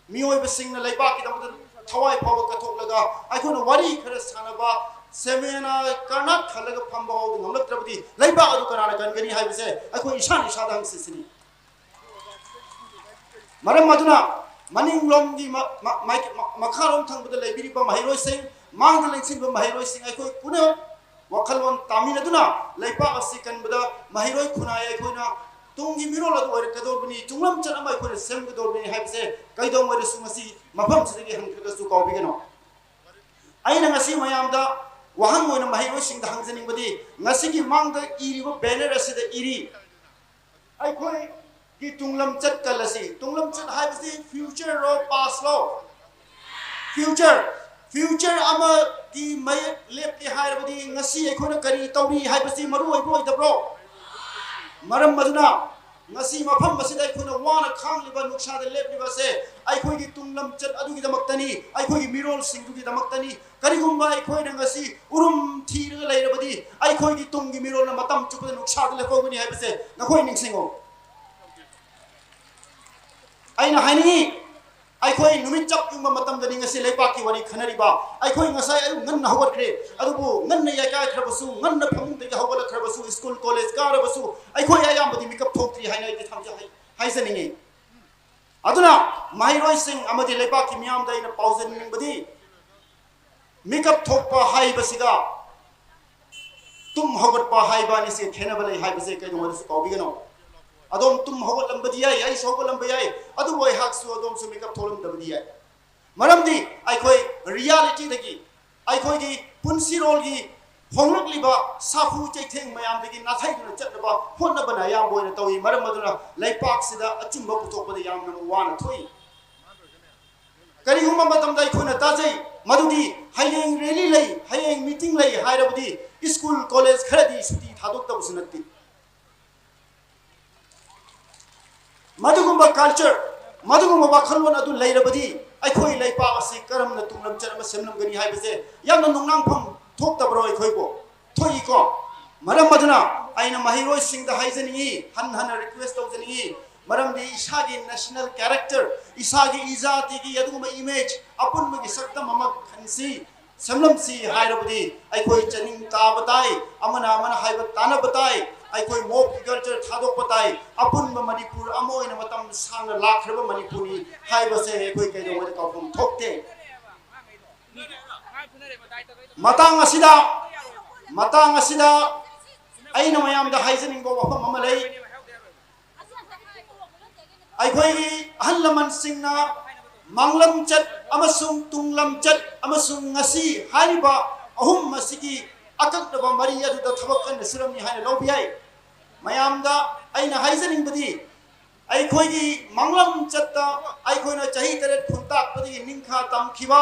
ꯃꯤꯑꯣꯏꯕꯁꯤꯡꯅ ꯂꯩꯕꯥꯛꯀꯤꯗꯃꯛꯇ ꯊꯋꯥꯏ ꯐꯥꯎꯕ ꯀꯠꯊꯣꯛꯂꯒ ꯑꯩꯈꯣꯏꯅ ꯋꯥꯔꯤ ꯈꯔ ꯁꯥꯅꯕ ꯁꯦꯃꯦꯅ ꯀꯔꯅꯥꯠ ꯈꯜꯂꯒ ꯐꯝꯕ ꯐꯥꯎꯕ ꯉꯝꯂꯛꯇ꯭ꯔꯕꯗꯤ ꯂꯩꯕꯥꯛ ꯑꯗꯨ ꯀꯅꯥꯅ ꯀꯟꯒꯅꯤ ꯍꯥꯏꯕꯁꯦ ꯑꯩꯈꯣꯏ ꯏꯁꯥꯅ ꯏꯁꯥꯗ ꯍꯪꯁꯤꯁꯤꯅꯤ꯫ ꯃꯔꯝ ꯑꯗꯨꯅ ꯃꯅꯤꯡꯂꯣꯝꯒꯤ ꯃ-, ꯃ-, ꯃꯥꯏ-, ꯃ-, ꯃꯈꯥꯔꯣꯝ ꯊꯪꯕꯗ ꯂꯩꯕꯤꯔꯤꯕ ꯃꯍꯩꯔꯣꯏꯁꯤꯡ, ꯃꯥꯡꯗ ꯂꯦꯡꯁꯤꯟꯕ ꯃꯍꯩꯔꯣꯏꯁꯤꯡ ꯑꯩꯈꯣꯏ ꯄꯨꯝꯅꯃꯛ ꯋꯥꯈꯜꯂꯣꯟ ꯇꯥꯃꯤꯟꯅꯗꯨꯅ ꯂꯩꯄꯥꯛ ꯑꯁꯤ ꯀꯟꯕꯗ ꯃꯍꯩꯔꯣꯏ ꯈꯨꯟꯅꯥꯏ ꯑꯩꯈꯣꯏꯅ ꯇꯨꯡꯒꯤ ꯃꯤꯔꯣꯜ ꯑꯗꯨ ꯑꯣꯏꯔꯛꯀꯗꯧꯕꯅꯤ, ꯇꯨꯡꯂꯝꯆꯠ ꯑꯃ ꯑꯩꯈꯣꯏꯅ ꯁꯦꯝꯒꯗꯧꯕꯅꯤ ꯍꯥꯏꯕꯁꯦ ꯀꯩꯗꯧꯉꯩꯗꯁꯨ ꯉꯁꯤ ꯃꯐꯝꯁꯤꯗꯒꯤ ꯍꯟꯈ꯭ꯔꯒꯁꯨ ꯀꯥꯎꯕꯤꯒꯅꯨ꯫ ꯑꯩꯅ ꯉꯁꯤ ꯃꯌꯥꯝꯗ ꯋꯥꯍꯪ ꯑꯣꯏꯅ ꯃꯍꯩꯔꯣꯏꯁꯤꯡꯗ ꯍꯪꯖꯅꯤꯡꯕꯗꯤ, ꯉꯁꯤꯒꯤ ꯃꯥꯡꯗ ꯏꯔꯤꯕ banner ꯑꯁꯤꯗ ꯏꯔꯤ, ꯑꯩꯈꯣꯏꯒꯤ ꯇꯨꯡꯂꯝꯆꯠ ꯀꯜꯂꯁꯤ꯫ ꯇꯨꯡꯂꯝꯆꯠ ꯍꯥꯏꯕꯁꯤ future ꯔꯣ, past ꯂꯣ? Future꯫ Future ꯑꯃꯒꯤ ꯃꯌꯦꯛ ꯂꯦꯞꯀꯦ ꯍꯥꯏꯔꯕꯗꯤ ꯉꯁꯤ ꯑꯩꯈꯣꯏꯅ ꯀꯔꯤ ꯇꯧꯔꯤ ꯍꯥꯏꯕꯁꯤ ꯃꯔꯨ ꯑꯣꯏꯕ ꯑꯣꯏꯗꯕ꯭ꯔꯣ? ꯃꯔꯝ ꯑꯗꯨꯅ ꯉꯁꯤ ꯃꯐꯝ ꯑꯁꯤꯗ ꯑꯩꯈꯣꯏꯅ ꯋꯥꯅ ꯈꯥꯡꯂꯤꯕ, ꯅꯨꯡꯁꯥꯗ ꯂꯦꯞꯂꯤꯕ ꯑꯁꯦ ꯑꯩꯈꯣꯏꯒꯤ ꯇꯨꯡꯂꯝꯆꯠ ꯑꯗꯨꯒꯤꯗꯃꯛꯇꯅꯤ, ꯑꯩꯈꯣꯏꯒꯤ ꯃꯤꯔꯣꯜꯁꯤꯡꯗꯨꯒꯤꯗꯃꯛꯇꯅꯤ꯫ ꯀꯔꯤꯒꯨꯝꯕ ꯑꯩꯈꯣꯏꯅ ꯉꯁꯤ ꯎꯔꯨꯝ ꯊꯤꯔꯒ ꯂꯩꯔꯕꯗꯤ ꯑꯩꯈꯣꯏꯒꯤ ꯇꯨꯡꯒꯤ ꯃꯤꯔꯣꯜꯅ ꯃꯇꯝ ꯆꯨꯞꯄꯗ ꯅꯨꯡꯁꯥꯗ ꯂꯦꯞꯍꯧꯒꯅꯤ ꯍꯥꯏꯕꯁꯦ ꯅꯈꯣꯏ ꯅꯤꯡꯁꯤꯡꯉꯨ꯫ ꯑꯩꯅ ꯍꯥꯏꯅꯤꯡꯉꯤ, ꯑꯩꯈꯣꯏ ꯅꯨꯃꯤꯠ ꯆꯞ ꯌꯨꯡꯕ ꯃꯇꯝꯗꯅꯤ ꯉꯁꯤ ꯂꯩꯄꯥꯛꯀꯤ ꯋꯥꯔꯤ ꯈꯟꯅꯔꯤꯕ꯫ ꯑꯩꯈꯣꯏ ꯉꯁꯥꯏ ꯑꯌꯨꯛ ꯉꯟꯅ ꯍꯧꯒꯠꯈ꯭ꯔꯦ, ꯑꯗꯨꯕꯨ ꯉꯟꯅ ꯌꯥꯏꯀꯥꯏꯈ꯭ꯔꯕꯁꯨ, ꯉꯟꯅ ꯐꯃꯨꯡꯗꯒꯤ ꯍꯧꯒꯠꯂꯛꯈ꯭ꯔꯕꯁꯨ, ꯁ꯭ꯀꯨꯜ ꯀꯣꯂꯦꯖ ꯀꯥꯔꯕꯁꯨ ꯑꯩꯈꯣꯏ ꯑꯌꯥꯝꯕꯗꯤ ꯃꯤꯀꯞ ꯊꯣꯛꯇ꯭ꯔꯤ ꯍꯥꯏꯅ ꯑꯩꯗꯤ ꯊꯝꯖ-, ꯍꯥꯏ-, ꯍꯥꯏꯖꯅꯤꯡꯉꯤ꯫ ꯑꯗꯨꯅ ꯃꯍꯩꯔꯣꯏꯁꯤꯡ ꯑꯃꯗꯤ ꯂꯩꯄꯥꯛꯀꯤ ꯃꯤꯌꯥꯝꯗ ꯑꯩꯅ ꯄꯥꯎꯖꯅꯤꯡꯕꯗꯤ, ꯃꯤꯀꯞ ꯊꯣꯛꯄ ꯍꯥꯏꯕꯁꯤꯒ ꯇꯨꯝ ꯍꯧꯒꯠꯄ ꯍꯥꯏꯕ ꯑꯅꯤꯁꯦ ꯈꯦꯠꯅꯕ ꯂꯩ ꯍꯥꯏꯕꯁꯦ ꯀꯩꯗꯧꯉꯩꯗꯁꯨ ꯀꯥꯎꯕꯤꯒꯅꯨ꯫ ꯑꯗꯣꯝ ꯇꯨꯝ ꯍꯧꯒꯠꯂꯝꯕꯗꯤ ꯌꯥꯏ, ꯑꯩꯁꯨ ꯍꯧꯒꯠꯂꯝꯕ ꯌꯥꯏ, ꯑꯗꯨꯕꯨ ꯑꯩꯍꯥꯛꯁꯨ ꯑꯗꯣꯝꯁꯨ ꯃꯤꯀꯞ ꯊꯣꯛꯂꯝꯗꯕꯗꯤ ꯌꯥꯏ꯫ ꯃꯔꯝꯗꯤ ꯑꯩꯈꯣꯏ reality ꯗꯒꯤ, ꯑꯩꯈꯣꯏꯒꯤ ꯄꯨꯟꯁꯤꯔꯣꯜꯒꯤ ꯍꯣꯡꯂꯛꯂꯤꯕ ꯁꯥꯐꯨ ꯆꯩꯊꯦꯡ ꯃꯌꯥꯝꯗꯒꯤ ꯅꯥꯊꯩꯗꯨꯅ ꯆꯠꯅꯕ ꯍꯣꯠꯅꯕꯅ ꯑꯌꯥꯝꯕ ꯑꯣꯏꯅ ꯇꯧꯏ꯫ ꯃꯔꯝ ꯑꯗꯨꯅ ꯂꯩꯄꯥꯛꯁꯤꯗ ꯑꯆꯨꯝꯕ ꯄꯨꯊꯣꯛꯄꯗ ꯌꯥꯝꯅ ꯋꯥꯅ ꯊꯣꯛꯏ꯫ ꯀꯔꯤꯒꯨꯝꯕ ꯃꯇꯝꯗ ꯑꯩꯈꯣꯏꯅ ꯇꯥꯖꯩ ꯃꯗꯨꯗꯤ ꯍꯌꯦꯡ rally ꯂꯩ, ꯍꯌꯦꯡ meeting ꯂꯩ ꯍꯥꯏꯔꯕꯗꯤ ꯁ꯭ꯀꯨꯜ ꯀꯣꯂꯦꯖ ꯈꯔꯗꯤ ꯁꯨꯇꯤ ꯊꯥꯗꯣꯛꯇꯕꯁꯨ ꯅꯠꯇꯦ꯫ ꯃꯗꯨꯒꯨꯝꯕ culture, ꯃꯗꯨꯒꯨꯝꯕ ꯋꯥꯈꯜꯂꯣꯟ ꯑꯗꯨ ꯂꯩꯔꯕꯗꯤ ꯑꯩꯈꯣꯏ ꯂꯩꯄꯥꯛ ꯑꯁꯤ ꯀꯔꯝꯅ ꯇꯨꯡꯂꯝꯆꯠ ꯑꯃ ꯁꯦꯝꯂꯝꯒꯅꯤ ꯍꯥꯏꯕꯁꯦ ꯌꯥꯝꯅ ꯅꯨꯡꯅꯥꯡꯐꯝ ꯊꯣꯛꯇꯕ꯭ꯔꯣ ꯑꯩꯈꯣꯏꯕꯨ? ꯊꯣꯛꯏꯀꯣ꯫ ꯃꯔꯝ ꯑꯗꯨꯅ ꯑꯩꯅ ꯃꯍꯩꯔꯣꯏꯁꯤꯡꯗ ꯍꯥꯏꯖꯅꯤꯡꯏ, ꯍꯟꯅ ꯍꯟꯅ request ꯇꯧꯖꯅꯤꯡꯏ, ꯃꯔꯝꯗꯤ ꯏꯁꯥꯒꯤ national character, ꯏꯁꯥꯒꯤ ꯏꯖꯥꯇꯤꯒꯤ ꯑꯗꯨꯒꯨꯝꯕ image, ꯑꯄꯨꯟꯕꯒꯤ ꯁꯛꯇꯝ ꯑꯃ ꯈꯟꯁꯤ, ꯁꯦꯝꯂꯝꯁꯤ ꯍꯥꯏꯔꯕꯗꯤ ꯑꯩꯈꯣꯏ ꯆꯅꯤꯡ ꯇꯥꯕ ꯇꯥꯏ, ꯑꯃꯅ ꯑꯃꯅ ꯍꯥꯏꯕ ꯇꯥꯅꯕ ꯇꯥꯏ, ꯑꯩꯈꯣꯏ mob culture ꯊꯥꯗꯣꯛꯄ ꯇꯥꯏ꯫ ꯑꯄꯨꯟꯕ ꯃꯅꯤꯄꯨꯔ ꯑꯃ ꯑꯣꯏꯅ ꯃꯇꯝ ꯁꯥꯡꯅ ꯂꯥꯛꯈ꯭ꯔꯕ ꯃꯅꯤꯄꯨꯔꯅꯤ ꯍꯥꯏꯕꯁꯦ ꯑꯩꯈꯣꯏ ꯀꯩꯗꯧꯉꯩꯗ ꯀꯥꯎꯐꯝ ꯊꯣꯛꯇꯦ꯫ ꯃꯇꯥꯡ ꯑꯁꯤꯗ ꯃꯇꯥꯡ ꯑꯁꯤꯗ ꯑꯩꯅ ꯃꯌꯥꯝꯗ ꯍꯥꯏꯖꯅꯤꯡꯕ ꯋꯥꯐꯝ ꯑꯃ ꯂꯩ꯫ ꯑꯩꯈꯣꯏꯒꯤ ꯑꯍꯜ ꯂꯃꯟꯁꯤꯡꯅ ꯃꯥꯡꯂꯝꯆꯠ ꯑꯃꯁꯨꯡ ꯇꯨꯡꯂꯝꯆꯠ ꯑꯃꯁꯨꯡ ꯉꯁꯤ ꯍꯥꯏꯔꯤꯕ ꯑꯍꯨꯝ ꯑꯁꯤꯒꯤ ꯑꯀꯛꯅꯕ ꯃꯔꯤ ꯑꯗꯨꯗ ꯊꯕꯛ ꯀꯟꯅ ꯁꯨꯔꯝꯃꯤ ꯍꯥꯏꯅ ꯂꯧꯕ ꯌꯥꯏ꯫ ꯃꯌꯥꯝꯗ ꯑꯩꯅ ꯍꯥꯏꯖꯅꯤꯡꯕꯗꯤ, ꯑꯩꯈꯣꯏꯒꯤ ꯃꯥꯡꯂꯝꯆꯠꯇ ꯑꯩꯈꯣꯏꯅ ꯆꯍꯤ ꯇꯔꯦꯠ ꯈꯨꯟꯇꯥꯛꯄꯗꯒꯤ ꯅꯤꯡꯈꯥ ꯇꯝꯈꯤꯕ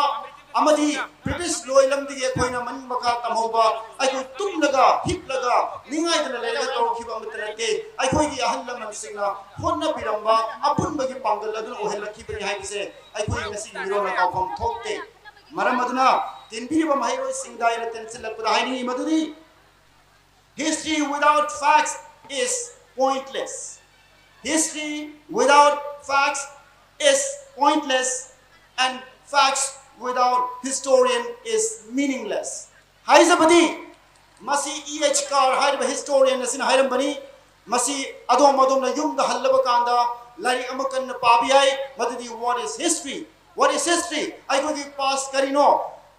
ꯑꯃꯗꯤ ꯕ꯭ꯔꯤꯇꯤꯁ ꯂꯣꯏꯂꯝꯗꯒꯤ ꯑꯩꯈꯣꯏꯅ ꯃꯅꯤꯡ ꯃꯈꯥ ꯇꯝꯍꯧꯕ, ꯑꯩꯈꯣꯏ ꯇꯨꯝꯂꯒ ꯍꯤꯞꯂꯒ ꯅꯤꯡꯉꯥꯏꯗꯅ ꯂꯩꯔꯒ ꯇꯧꯔꯛꯈꯤꯕ ꯑꯃꯠꯇ ꯅꯠꯇꯦ꯫ ꯑꯩꯈꯣꯏꯒꯤ ꯑꯍꯜ ꯂꯃꯟꯁꯤꯡꯅ ꯍꯣꯠꯅꯕꯤꯔꯝꯕ ꯑꯄꯨꯟꯕꯒꯤ ꯄꯥꯡꯒꯜ ꯑꯗꯨꯅ ꯑꯣꯏꯍꯜꯂꯛꯈꯤꯕꯅꯤ ꯍꯥꯏꯕꯁꯦ ꯑꯩꯈꯣꯏ ꯉꯁꯤꯒꯤ ꯃꯤꯔꯣꯜꯅ ꯀꯥꯎꯐꯝ ꯊꯣꯛꯇꯦ꯫ ꯃꯔꯝ ꯑꯗꯨꯅ ꯇꯤꯟꯕꯤꯔꯤꯕ ꯃꯍꯩꯔꯣꯏꯁꯤꯡꯗ ꯑꯩꯅ ꯇꯦꯟꯁꯤꯜꯂꯛꯄꯗ ꯍꯥꯏꯅꯤꯡꯉꯤ ꯃꯗꯨꯗꯤ, History without facts is pointless. History without facts is pointless, and facts without historian is meaningless. ꯍꯥꯏꯖꯕꯗꯤ, ꯃꯁꯤ ꯏ ꯑꯩꯆ ꯀꯥꯔ ꯍꯥꯏꯔꯤꯕ ꯍꯤꯁꯇꯣꯔꯤꯌꯟ ꯑꯁꯤꯅ ꯍꯥꯏꯔꯝꯕꯅꯤ꯫ ꯃꯁꯤ ꯑꯗꯣꯝ ꯑꯗꯣꯝꯅ ꯌꯨꯝꯗ ꯍꯜꯂꯕ ꯀꯥꯟꯗ ꯂꯥꯏꯔꯤꯛ ꯑꯃ ꯀꯟꯅ ꯄꯥꯕ ꯌꯥꯏ꯫ ꯃꯗꯨꯗꯤ, what is history? What is history? ꯑꯩꯈꯣꯏꯒꯤ ꯄꯥꯁ ꯀꯔꯤꯅꯣ?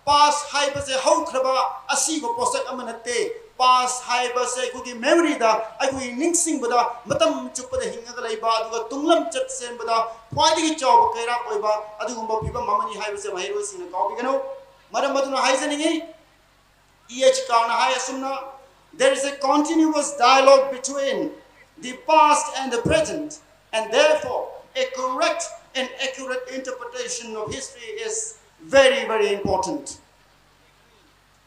ꯄꯥꯁ ꯍꯥꯏꯕꯁꯦ ꯍꯧꯈ꯭ꯔꯕ ꯑꯁꯤꯕ ꯄꯣꯠꯁꯛ ꯑꯃ ꯅꯠꯇꯦ꯫ ꯄꯥꯁ ꯍꯥꯏꯕꯁꯦ ꯑꯩꯈꯣꯏꯒꯤ ꯃꯦꯃꯣꯔꯤꯗ, ꯑꯩꯈꯣꯏꯒꯤ ꯅꯤꯡꯁꯤꯡꯕꯗ ꯃꯇꯝ ꯆꯨꯞꯄꯗ ꯍꯤꯡꯉꯒ ꯂꯩꯕ, ꯑꯗꯨꯒ ꯇꯨꯡꯂꯝꯆꯠ ꯁꯦꯝꯕꯗ ꯈ꯭ꯋꯥꯏꯗꯒꯤ ꯆꯥꯎꯕ ꯀꯩꯔꯥꯛ ꯑꯣꯏꯕ ꯑꯗꯨꯒꯨꯝꯕ ꯐꯤꯕꯝ ꯑꯃꯅꯤ ꯍꯥꯏꯕꯁꯦ ꯃꯍꯩꯔꯣꯏꯁꯤꯡꯅ ꯀꯥꯎꯕꯤꯒꯅꯨ꯫ ꯃꯔꯝ ꯑꯗꯨꯅ ꯍꯥꯏꯖꯅꯤꯡꯉꯤ, ꯏ ꯑꯩꯆ ꯀꯥꯔꯅ ꯍꯥꯏ ꯑꯁꯨꯝꯅ, "There is a continuous dialogue between the past and the present, and therefore a correct and accurate interpretation of history is very, very important."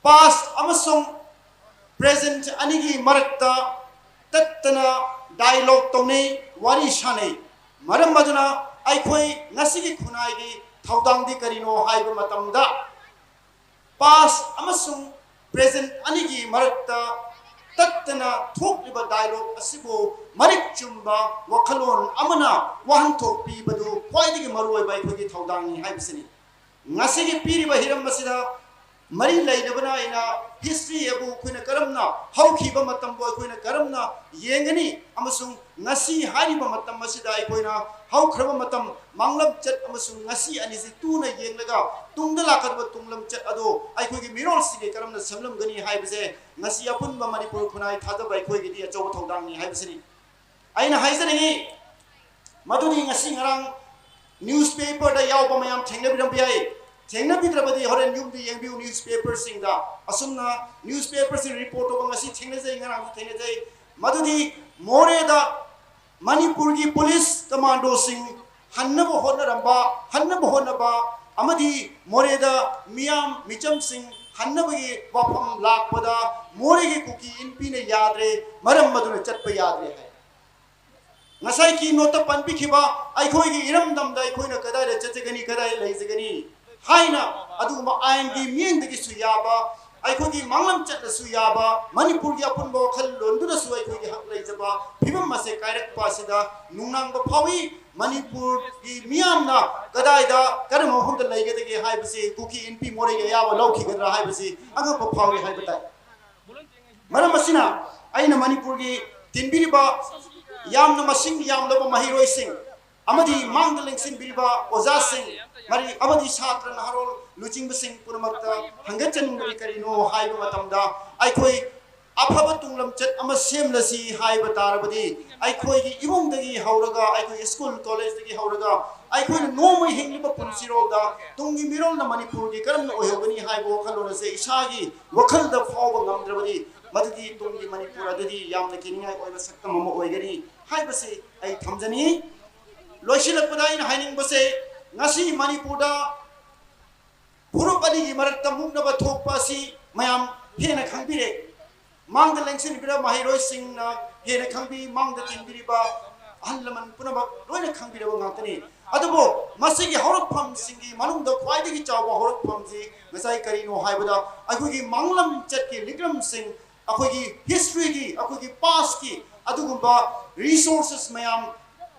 Past ꯑꯃꯁꯨꯡ present ꯑꯅꯤꯒꯤ ꯃꯔꯛꯇ ꯇꯠꯇꯅ dialogue ꯇꯧꯅꯩ, ꯋꯥꯔꯤ ꯁꯥꯅꯩ꯫ ꯃꯔꯝ ꯑꯗꯨꯅ ꯑꯩꯈꯣꯏ ꯉꯁꯤꯒꯤ ꯈꯨꯟꯅꯥꯏꯒꯤ ꯊꯧꯗꯥꯡꯗꯤ ꯀꯔꯤꯅꯣ ꯍꯥꯏꯕ ꯃꯇꯝꯗ, past ꯑꯃꯁꯨꯡ present ꯑꯅꯤꯒꯤ ꯃꯔꯛꯇ ꯇꯠꯇꯅ ꯊꯣꯛꯂꯤꯕ dialogue ꯑꯁꯤꯕꯨ ꯃꯔꯤꯛ ꯆꯨꯝꯕ ꯋꯥꯈꯜꯂꯣꯟ ꯑꯃꯅ ꯋꯥꯍꯟꯊꯣꯛ ꯄꯤꯕꯗꯨ ꯈ꯭ꯋꯥꯏꯗꯒꯤ ꯃꯔꯨꯑꯣꯏꯕ ꯑꯩꯈꯣꯏꯒꯤ ꯊꯧꯗꯥꯡꯅꯤ ꯍꯥꯏꯕꯁꯤꯅꯤ꯫ ꯉꯁꯤꯒꯤ ꯄꯤꯔꯤꯕ ꯍꯤꯔꯝ ꯑꯁꯤꯗ ꯃꯔꯤ ꯂꯩꯅꯕꯅ ꯑꯩꯅ ꯍꯤꯁꯇ꯭ꯔꯤ ꯑꯗꯨ ꯑꯩꯈꯣꯏꯅ ꯀꯔꯝꯅ ꯍꯧꯈꯤꯕ ꯃꯇꯝꯕꯨ ꯑꯩꯈꯣꯏꯅ ꯀꯔꯝꯅ ꯌꯦꯡꯒꯅꯤ ꯑꯃꯁꯨꯡ ꯉꯁꯤ ꯍꯥꯏꯔꯤꯕ ꯃꯇꯝ ꯑꯁꯤꯗ ꯑꯩꯈꯣꯏꯅ ꯍꯧꯈ꯭ꯔꯕ ꯃꯇꯝ ꯃꯥꯡꯂꯝꯆꯠ ꯑꯃꯁꯨꯡ ꯉꯁꯤ ꯑꯅꯤꯁꯤ ꯇꯨꯅ ꯌꯦꯡꯂꯒ ꯇꯨꯡꯗ ꯂꯥꯛꯀꯗꯕ ꯇꯨꯡꯂꯝꯆꯠ ꯑꯗꯨ ꯑꯩꯈꯣꯏꯒꯤ ꯃꯤꯔꯣꯜꯁꯤꯡꯒꯤ ꯀꯔꯝꯅ ꯁꯦꯝꯂꯝꯒꯅꯤ ꯍꯥꯏꯕꯁꯦ ꯉꯁꯤ ꯑꯄꯨꯟꯕ ꯃꯅꯤꯄꯨꯔ ꯈꯨꯟꯅꯥꯏ ꯊꯥꯖꯕ ꯑꯩꯈꯣꯏꯒꯤꯗꯤ ꯑꯆꯧꯕ ꯊꯧꯗꯥꯡꯅꯤ ꯍꯥꯏꯕꯁꯤꯅꯤ꯫ ꯑꯩꯅ ꯍꯥꯏꯖꯅꯤꯡꯉꯤ ꯃꯗꯨꯗꯤ ꯉꯁꯤ ꯉꯔꯥꯡ ꯅ꯭ꯌꯨꯁꯄꯦꯄꯔꯗ ꯌꯥꯎꯕ ꯃꯌꯥꯝ ꯊꯦꯡꯅꯕꯤꯔꯝꯕ ꯌꯥꯏ꯫ ꯊꯦꯡꯅꯕꯤꯗ꯭ꯔꯕꯗꯤ ꯍꯣꯔꯦꯟ ꯌꯨꯝꯗ ꯌꯦꯡꯕꯤꯌꯨ ꯅ꯭ꯌꯨꯁꯄꯦꯄꯔꯁꯤꯡꯗ꯫ ꯑꯁꯨꯝꯅ ꯅ꯭ꯌꯨꯁꯄꯦꯄꯔꯁꯤꯡ ꯔꯤꯄꯣꯔꯠ ꯇꯧꯕ ꯉꯁꯤ ꯊꯦꯡꯅꯖꯩ, ꯉꯔꯥꯡꯁꯨ ꯊꯦꯡꯅꯖꯩ꯫ ꯃꯗꯨꯗꯤ ꯃꯣꯔꯦꯗ ꯃꯅꯤꯄꯨꯔꯒꯤ ꯄꯨꯂꯤꯁ ꯀꯃꯥꯟꯗꯣꯁꯤꯡ ꯍꯟꯅꯕ ꯍꯣꯠꯅꯔꯝꯕ, ꯍꯟꯅꯕ ꯍꯣꯠꯅꯕ ꯑꯃꯗꯤ ꯃꯣꯔꯦꯗ ꯃꯤꯌꯥꯝ ꯃꯤꯆꯝꯁꯤꯡ ꯍꯟꯅꯕꯒꯤ ꯋꯥꯐꯝ ꯂꯥꯛꯄꯗ ꯃꯣꯔꯦꯒꯤ ꯀꯨꯀꯤ ꯏꯟꯄꯤꯅ ꯌꯥꯗ꯭ꯔꯦ, ꯃꯔꯝ ꯑꯗꯨꯅ ꯆꯠꯄ ꯌꯥꯗ꯭ꯔꯦ ꯍꯥꯏ꯫ ꯉꯁꯥꯏꯒꯤ ꯅꯣꯠꯇ ꯄꯟꯕꯤꯈꯤꯕ ꯑꯩꯈꯣꯏꯒꯤ ꯏꯔꯝꯗꯝꯗ ꯑꯩꯈꯣꯏꯅ ꯀꯗꯥꯏꯗ ꯆꯠꯆꯒꯅꯤ, ꯀꯗꯥꯏ ꯂꯩꯖꯒꯅꯤ ꯍꯥꯏꯅ ꯑꯗꯨꯒꯨꯝꯕ ꯑꯥꯏꯟꯒꯤ ꯃꯤꯠꯌꯦꯡꯗꯒꯤꯁꯨ ꯌꯥꯕ, ꯑꯩꯈꯣꯏꯒꯤ ꯃꯥꯡꯂꯝ ꯆꯠꯂꯁꯨ ꯌꯥꯕ, ꯃꯅꯤꯄꯨꯔꯒꯤ ꯑꯄꯨꯟꯕ ꯋꯥꯈꯜꯂꯣꯟꯗꯨꯅꯁꯨ ꯑꯩꯈꯣꯏꯒꯤ ꯍꯛ ꯂꯩꯖꯕ ꯐꯤꯕꯝ ꯑꯁꯦ ꯀꯥꯏꯔꯛꯄ ꯑꯁꯤꯗ ꯅꯨꯡꯅꯥꯡꯕ ꯐꯥꯎꯏ꯫ ꯃꯅꯤꯄꯨꯔꯒꯤ ꯃꯤꯌꯥꯝꯅ ꯀꯗꯥꯏꯗ, ꯀꯔꯝꯕ ꯃꯐꯝꯗ ꯂꯩꯒꯗꯒꯦ ꯍꯥꯏꯕꯁꯤ ꯀꯨꯀꯤ ꯏꯟꯄꯤ ꯃꯣꯔꯦꯒꯤ ꯑꯌꯥꯕ ꯂꯧꯈꯤꯒꯗ꯭ꯔꯥ ꯍꯥꯏꯕꯁꯤ ꯑꯉꯛꯄ ꯐꯥꯎꯏ ꯍꯥꯏꯕ ꯇꯥꯏ꯫ ꯃꯔꯝ ꯑꯁꯤꯅ ꯑꯩꯅ ꯃꯅꯤꯄꯨꯔꯒꯤ ꯇꯤꯟꯕꯤꯔꯤꯕ ꯌꯥꯝꯅ ꯃꯁꯤꯡ ꯌꯥꯝꯂꯕ ꯃꯍꯩꯔꯣꯏꯁꯤꯡ ꯑꯃꯗꯤ ꯃꯥꯡꯗ ꯂꯦꯡꯁꯤꯟꯕꯤꯔꯤꯕ ꯑꯣꯖꯥꯁꯤꯡ ꯃꯔꯤ ꯑꯃꯗꯤ ꯁꯥꯇ꯭ꯔ ꯅꯍꯥꯔꯣꯜ ꯂꯨꯆꯤꯡꯕꯁꯤꯡ ꯄꯨꯝꯅꯃꯛꯇ ꯍꯪꯒꯠꯆꯅꯤꯡꯕꯗꯤ ꯀꯔꯤꯅꯣ ꯍꯥꯏꯕ ꯃꯇꯝꯗ, ꯑꯩꯈꯣꯏ ꯑꯐꯕ ꯇꯨꯡꯂꯝꯆꯠ ꯑꯃ ꯁꯦꯝꯂꯁꯤ ꯍꯥꯏꯕ ꯇꯥꯔꯕꯗꯤ, ꯑꯩꯈꯣꯏꯒꯤ ꯏꯃꯨꯡꯗꯒꯤ ꯍꯧꯔꯒ, ꯑꯩꯈꯣꯏꯒꯤ ꯁ꯭ꯀꯨꯜ ꯀꯣꯂꯦꯖꯇꯒꯤ ꯍꯧꯔꯒ, ꯑꯩꯈꯣꯏꯅ ꯅꯣꯡꯃ ꯍꯤꯡꯂꯤꯕ ꯄꯨꯟꯁꯤꯔꯣꯜꯗ ꯇꯨꯡꯒꯤ ꯃꯤꯔꯣꯜꯅ ꯃꯅꯤꯄꯨꯔꯒꯤ ꯀꯔꯝꯅ ꯑꯣꯏꯍꯧꯒꯅꯤ ꯍꯥꯏꯕ ꯋꯥꯈꯜꯂꯣꯟ ꯑꯁꯦ ꯏꯁꯥꯒꯤ ꯋꯥꯈꯜꯗ ꯐꯥꯎꯕ ꯉꯝꯗ꯭ꯔꯕꯗꯤ, ꯃꯗꯨꯒꯤ ꯇꯨꯡꯒꯤ ꯃꯅꯤꯄꯨꯔ ꯑꯗꯨꯗꯤ ꯌꯥꯝꯅ ꯀꯤꯅꯤꯡꯉꯥꯏ ꯑꯣꯏꯕ ꯁꯛꯇꯝ ꯑꯃ ꯑꯣꯏꯒꯅꯤ ꯍꯥꯏꯕꯁꯤ ꯑꯩ ꯊꯝꯖꯅꯤꯡꯏ꯫ ꯂꯣꯏꯁꯤꯜꯂꯛꯄꯗ ꯑꯩꯅ ꯍꯥꯏꯅꯤꯡꯕꯁꯦ, ꯉꯁꯤ ꯃꯅꯤꯄꯨꯔꯗ ꯐꯨꯔꯨꯞ ꯑꯅꯤꯒꯤ ꯃꯔꯛꯇ ꯃꯨꯛꯅꯕ ꯊꯣꯛꯄ ꯑꯁꯤ ꯃꯌꯥꯝ ꯍꯦꯟꯅ ꯈꯪꯕꯤꯔꯦ꯫ ꯃꯥꯡꯗ ꯂꯦꯡꯁꯤꯟꯕꯤꯔꯕ ꯃꯍꯩꯔꯣꯏꯁꯤꯡꯅ ꯍꯦꯟꯅ ꯈꯪꯕꯤ, ꯃꯥꯡꯗ ꯇꯤꯟꯕꯤꯔꯤꯕ ꯑꯍꯜ ꯂꯃꯟ ꯄꯨꯝꯅꯃꯛ ꯂꯣꯏꯅ ꯈꯪꯕꯤꯔꯕ ꯉꯥꯛꯇꯅꯤ꯫ ꯑꯗꯨꯕꯨ ꯃꯁꯤꯒꯤ ꯍꯧꯔꯛꯐꯝꯁꯤꯡꯒꯤ ꯃꯅꯨꯡꯗ ꯈ꯭ꯋꯥꯏꯗꯒꯤ ꯆꯥꯎꯕ ꯍꯧꯔꯛꯐꯝꯁꯤ ꯉꯁꯥꯏ ꯀꯔꯤꯅꯣ ꯍꯥꯏꯕꯗ, ꯑꯩꯈꯣꯏꯒꯤ ꯃꯥꯡꯂꯝꯆꯠꯀꯤ ꯂꯤꯛꯂꯝꯁꯤꯡ, ꯑꯩꯈꯣꯏꯒꯤ ꯍꯤꯁꯇ꯭ꯔꯤꯒꯤ, ꯑꯩꯈꯣꯏꯒꯤ ꯄꯥꯁꯀꯤ ꯑꯗꯨꯒꯨꯝꯕ ꯔꯤꯁꯣꯔꯁꯦꯁ ꯃꯌꯥꯝ,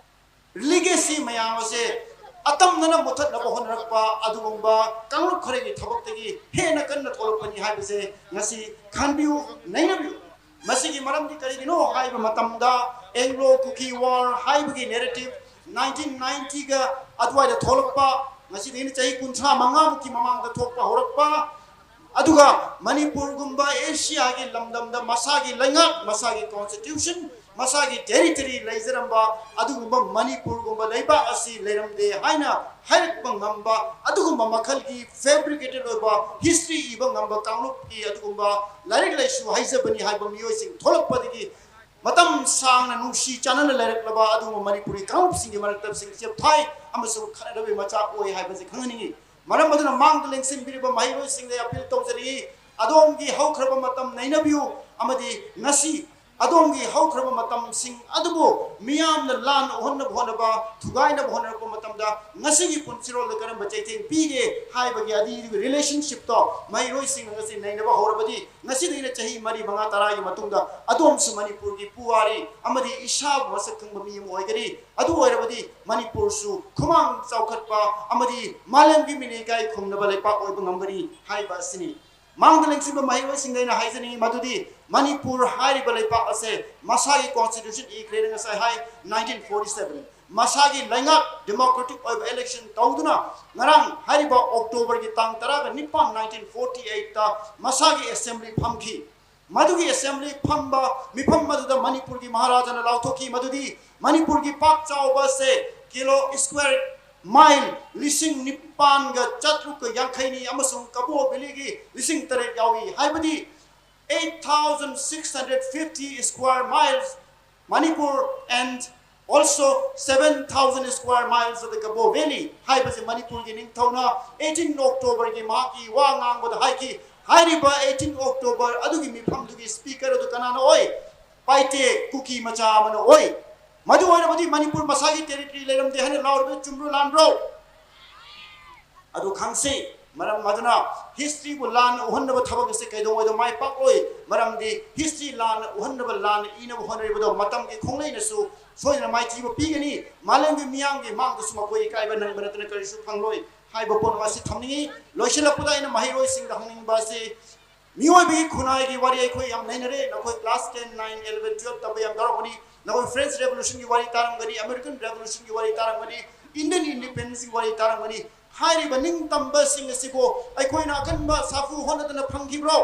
ꯂꯤꯒꯦꯁꯤ ꯃꯌꯥꯝ ꯑꯁꯦ ꯑꯇꯝꯅꯅ ꯃꯨꯊꯠꯅꯕ ꯍꯣꯠꯅꯔꯛꯄ ꯑꯗꯨꯒꯨꯝꯕ ꯀꯥꯡꯂꯨꯞ ꯈꯔꯒꯤ ꯊꯕꯛꯇꯒꯤ ꯍꯦꯟꯅ ꯀꯟꯅ ꯊꯣꯛꯂꯛꯄꯅꯤ ꯍꯥꯏꯕꯁꯦ ꯉꯁꯤ ꯈꯟꯕꯤꯌꯨ, ꯅꯩꯅꯕꯤꯌꯨ꯫ ꯃꯁꯤꯒꯤ ꯃꯔꯝꯗꯤ ꯀꯔꯤꯒꯤꯅꯣ ꯍꯥꯏꯕ ꯃꯇꯝꯗ, ꯑꯦꯡꯒ꯭ꯂꯣ ꯀꯨꯀꯤ ꯋꯥꯔ ꯍꯥꯏꯕꯒꯤ ꯅꯦꯔꯦꯇꯤꯞ ꯅꯥꯏꯟꯇꯤꯟ ꯅꯥꯏꯟꯇꯤꯒ ꯑꯗꯨꯋꯥꯏꯗ ꯊꯣꯛꯂꯛꯄ, ꯉꯁꯤꯗꯒꯤꯅ ꯆꯍꯤ ꯀꯨꯟꯊ꯭ꯔꯥ ꯃꯉꯥꯃꯨꯛꯀꯤ ꯃꯃꯥꯡꯗ ꯊꯣꯛꯄ ꯍꯧꯔꯛꯄ, ꯑꯗꯨꯒ ꯃꯅꯤꯄꯨꯔꯒꯨꯝꯕ ꯑꯦꯁꯤꯌꯥꯒꯤ ꯂꯝꯗꯝꯗ ꯃꯁꯥꯒꯤ ꯂꯩꯉꯥꯛ, ꯃꯁꯥꯒꯤ ꯀꯣꯟꯁꯇꯤꯇ꯭ꯌꯨꯁꯟ, ꯃꯁꯥꯒꯤ ꯇꯦꯔꯤꯇꯣꯔꯤ ꯂꯩꯖꯔꯝꯕ ꯑꯗꯨꯒꯨꯝꯕ ꯃꯅꯤꯄꯨꯔꯒꯨꯝꯕ ꯂꯩꯕꯥꯛ ꯑꯁꯤ ꯂꯩꯔꯝꯗꯦ ꯍꯥꯏꯅ ꯍꯥꯏꯔꯛꯄ ꯉꯝꯕ ꯑꯗꯨꯒꯨꯝꯕ ꯃꯈꯜꯒꯤ ꯐꯦꯕ꯭ꯔꯤꯀꯦꯇꯦꯠ ꯑꯣꯏꯕ ꯍꯤꯁꯇ꯭ꯔꯤ ꯏꯕ ꯉꯝꯕ ꯀꯥꯡꯂꯨꯞꯀꯤ ꯑꯗꯨꯒꯨꯝꯕ ꯂꯥꯏꯔꯤꯛ ꯂꯥꯏꯁꯨ ꯍꯩꯖꯕꯅꯤ ꯍꯥꯏꯕ ꯃꯤꯑꯣꯏꯁꯤꯡ ꯊꯣꯛꯂꯛꯄꯗꯒꯤ ꯃꯇꯝ ꯁꯥꯡꯅ ꯅꯨꯡꯁꯤ ꯆꯥꯟꯅꯅ ꯂꯩꯔꯛꯂꯕ ꯑꯗꯨꯒꯨꯝꯕ ꯃꯅꯤꯄꯨꯔꯤ ꯀꯥꯡꯂꯨꯞꯁꯤꯡꯒꯤ ꯃꯔꯛꯇ ꯁꯤꯡꯆꯦꯞ ꯊꯥꯏ ꯑꯃꯁꯨꯡ ꯈꯠꯅꯔꯕꯒꯤ ꯃꯆꯥꯛ ꯑꯣꯏ ꯍꯥꯏꯕꯁꯤ ꯈꯪꯍꯟꯅꯤꯡꯏ꯫ ꯃꯔꯝ ꯑꯗꯨꯅ ꯃꯥꯡꯗ ꯂꯦꯡꯁꯤꯟꯕꯤꯔꯤꯕ ꯃꯍꯩꯔꯣꯏꯁꯤꯡꯗ ꯑꯄꯤꯜ ꯇꯧꯖꯔꯤ, ꯑꯗꯣꯝꯒꯤ ꯍꯧꯈ꯭ꯔꯕ ꯃꯇꯝ ꯅꯩꯅꯕꯤꯌꯨ ꯑꯃꯗꯤ ꯉꯁꯤ ꯑꯗꯣꯝꯒꯤ ꯍꯧꯈ꯭ꯔꯕ ꯃꯇꯝꯁꯤꯡ ꯑꯗꯨꯕꯨ ꯃꯤꯌꯥꯝꯅ ꯂꯥꯟ ꯎꯍꯟꯅꯕ ꯍꯣꯠꯅꯕ, ꯊꯨꯒꯥꯏꯅꯕ ꯍꯣꯠꯅꯔꯛꯄ ꯃꯇꯝꯗ ꯉꯁꯤꯒꯤ ꯄꯨꯟꯁꯤꯔꯣꯜꯗ ꯀꯔꯝꯕ ꯆꯩꯊꯦꯡ ꯄꯤꯒꯦ ꯍꯥꯏꯕꯒꯤ ꯑꯅꯤꯗꯨꯒꯤ ꯔꯤꯂꯦꯁꯟꯁꯤꯞꯇꯣ ꯃꯍꯩꯔꯣꯏꯁꯤꯡꯅ ꯉꯁꯤ ꯅꯩꯅꯕ ꯍꯧꯔꯕꯗꯤ, ꯉꯁꯤꯗꯒꯤꯅ ꯆꯍꯤ ꯃꯔꯤ, ꯃꯉꯥ, ꯇꯔꯥꯒꯤ ꯃꯇꯨꯡꯗ ꯑꯗꯣꯝꯁꯨ ꯃꯅꯤꯄꯨꯔꯒꯤ ꯄꯨꯋꯥꯔꯤ ꯑꯃꯗꯤ ꯏꯁꯥꯕꯨ ꯃꯁꯛ ꯈꯪꯕ ꯃꯤ ꯑꯃ ꯑꯣꯏꯒꯅꯤ꯫ ꯑꯗꯨ ꯑꯣꯏꯔꯕꯗꯤ ꯃꯅꯤꯄꯨꯔꯁꯨ ꯈꯨꯃꯥꯡ ꯆꯥꯎꯈꯠꯄ ꯑꯃꯗꯤ ꯃꯥꯂꯦꯝꯒꯤ ꯃꯤꯅ ꯏꯀꯥꯏ ꯈꯨꯝꯅꯕ ꯂꯩꯄꯥꯛ ꯑꯣꯏꯕ ꯉꯝꯒꯅꯤ ꯍꯥꯏꯕ ꯑꯁꯤꯅꯤ꯫ ꯃꯥꯡꯗ ꯂꯦꯡꯁꯤꯟꯕ ꯃꯍꯩꯔꯣꯏꯁꯤꯡꯗ ꯑꯩꯅ ꯍꯥꯏꯖꯅꯤꯡꯉꯤ ꯃꯗꯨꯗꯤ ꯃꯅꯤꯄꯨꯔ ꯍꯥꯏꯔꯤꯕ ꯂꯩꯄꯥꯛ ꯑꯁꯦ ꯃꯁꯥꯒꯤ ꯀꯣꯟꯁꯇꯤꯇ꯭ꯌꯨꯁꯟ ꯏꯈ꯭ꯔꯦꯅ ꯉꯁꯥꯏ ꯍꯥꯏ, ꯅꯥꯏꯟꯇꯤꯟ ꯐꯣꯔꯇꯤ ꯁꯚꯦꯟ꯫ ꯃꯁꯥꯒꯤ ꯂꯩꯉꯥꯛ ꯗꯦꯃꯣꯀ꯭ꯔꯦꯇꯤꯛ ꯑꯣꯏꯕ ꯏꯂꯦꯛꯁꯟ ꯇꯧꯗꯨꯅ ꯉꯔꯥꯡ ꯍꯥꯏꯔꯤꯕ ꯑꯣꯛꯇꯣꯕꯔꯒꯤ ꯇꯥꯡ ꯇꯔꯥꯒ ꯅꯤꯄꯥꯟ, ꯅꯥꯏꯟꯇꯤꯟ ꯐꯣꯔꯇꯤ ꯑꯩꯠꯇ ꯃꯁꯥꯒꯤ ꯑꯦꯁꯦꯝꯕ꯭ꯂꯤ ꯐꯝꯈꯤ꯫ ꯃꯗꯨꯒꯤ ꯑꯦꯁꯦꯝꯕ꯭ꯂꯤ ꯐꯝꯕ ꯃꯤꯐꯝ ꯑꯗꯨꯗ ꯃꯅꯤꯄꯨꯔꯒꯤ ꯃꯍꯥꯔꯥꯖꯥꯅ ꯂꯥꯎꯊꯣꯛꯈꯤ ꯃꯗꯨꯗꯤ ꯃꯅꯤꯄꯨꯔꯒꯤ ꯄꯥꯛ ꯆꯥꯎꯕ ꯑꯁꯦ ꯀꯤꯂꯣ ꯁ꯭ꯀ꯭ꯋꯦꯔ ꯃꯥꯏꯜ ꯂꯤꯁꯤꯡ ꯅꯤꯄꯥꯟꯒ ꯆꯥꯇ꯭ꯔꯨꯛꯀ ꯌꯥꯡꯈꯩꯅꯤ ꯑꯃꯁꯨꯡ ꯀꯕꯣ ꯚꯦꯂꯤꯒꯤ ꯂꯤꯁꯤꯡ ꯇꯔꯦꯠ ꯌꯥꯎꯏ, ꯍꯥꯏꯕꯗꯤ eight thousand six hundred fifty square miles Manipur and also seven thousand square miles of the Kabo Valley ꯍꯥꯏꯕꯁꯤ ꯃꯅꯤꯄꯨꯔꯒꯤ ꯅꯤꯡꯊꯧꯅ eighteen Octoberꯒꯤ ꯃꯍꯥꯛꯀꯤ ꯋꯥ ꯉꯥꯡꯕꯗ ꯍꯥꯏꯈꯤ꯫ ꯍꯥꯏꯔꯤꯕ eighteen October ꯑꯗꯨꯒꯤ ꯃꯤꯐꯝꯗꯨꯒꯤ speaker ꯑꯗꯨ ꯀꯅꯥꯅ ꯑꯣꯏ? ꯄꯥꯏꯇꯦ ꯀꯨꯀꯤ ꯃꯆꯥ ꯑꯃꯅ ꯑꯣꯏ꯫ ꯃꯗꯨ ꯑꯣꯏꯔꯕꯗꯤ ꯃꯅꯤꯄꯨꯔ ꯃꯁꯥꯒꯤ territory ꯂꯩꯔꯝꯗꯦ ꯍꯥꯏꯅ ꯂꯥꯎꯔꯤꯕ ꯆꯨꯝꯕ꯭ꯔꯣ ꯂꯥꯟꯕ꯭ꯔꯣ? ꯑꯗꯨ ꯈꯪꯁꯤ꯫ ꯃꯔꯝ ꯑꯗꯨꯅ historyꯕꯨ ꯂꯥꯟꯅ ꯎꯍꯟꯅꯕ ꯊꯕꯛ ꯑꯁꯤ ꯀꯩꯗꯧꯉꯩꯗ ꯃꯥꯏ ꯄꯥꯛꯂꯣꯏ꯫ ꯃꯔꯝꯗꯤ history ꯂꯥꯟꯅ ꯎꯍꯟꯅꯕ, ꯂꯥꯟꯅ ꯏꯅꯕ ꯍꯣꯠꯅꯔꯤꯕꯗꯣ ꯃꯇꯝꯒꯤ ꯈꯣꯡꯂꯩꯅꯁꯨ ꯁꯣꯏꯗꯅ ꯃꯥꯏꯊꯤꯕ ꯄꯤꯒꯅꯤ꯫ ꯃꯥꯂꯦꯝꯒꯤ ꯃꯤꯌꯥꯝꯒꯤ ꯃꯥꯡꯗꯁꯨ ꯃꯈꯣꯏ ꯏꯀꯥꯏꯕ ꯅꯪꯕ ꯅꯠꯇꯅ ꯀꯔꯤꯁꯨ ꯐꯪꯂꯣꯏ ꯍꯥꯏꯕ ꯄꯣꯠ ꯑꯁꯤ ꯊꯝꯅꯤꯡꯏ꯫ ꯂꯣꯏꯁꯤꯜꯂꯛꯄꯗ ꯑꯩꯅ ꯃꯍꯩꯔꯣꯏꯁꯤꯡꯗ ꯍꯪꯅꯤꯡꯕ ꯑꯁꯤ, ꯃꯤꯑꯣꯏꯕꯒꯤ ꯈꯨꯟꯅꯥꯏꯒꯤ ꯋꯥꯔꯤ ꯑꯩꯈꯣꯏ ꯌꯥꯝ ꯅꯩꯅꯔꯦ꯫ ꯅꯈꯣꯏ class ten, nine, eleven, twelve ꯇꯝꯕ ꯌꯥꯝ ꯌꯥꯎꯔꯝꯒꯅꯤ꯫ ꯅꯈꯣꯏ French Revolutionꯒꯤ ꯋꯥꯔꯤ ꯇꯥꯔꯝꯒꯅꯤ, American Revolutionꯒꯤ ꯋꯥꯔꯤ ꯇꯥꯔꯝꯒꯅꯤ, Indian Independenceꯀꯤ ꯋꯥꯔꯤ ꯇꯥꯔꯝꯒꯅꯤ꯫ ꯍꯥꯏꯔꯤꯕ ꯅꯤꯡꯇꯝꯕꯁꯤꯡ ꯑꯁꯤꯕꯨ ꯑꯩꯈꯣꯏꯅ ꯑꯀꯟꯕ ꯁꯥꯐꯨ ꯍꯣꯠꯅꯗꯅ ꯐꯪꯈꯤꯕ꯭ꯔꯣ?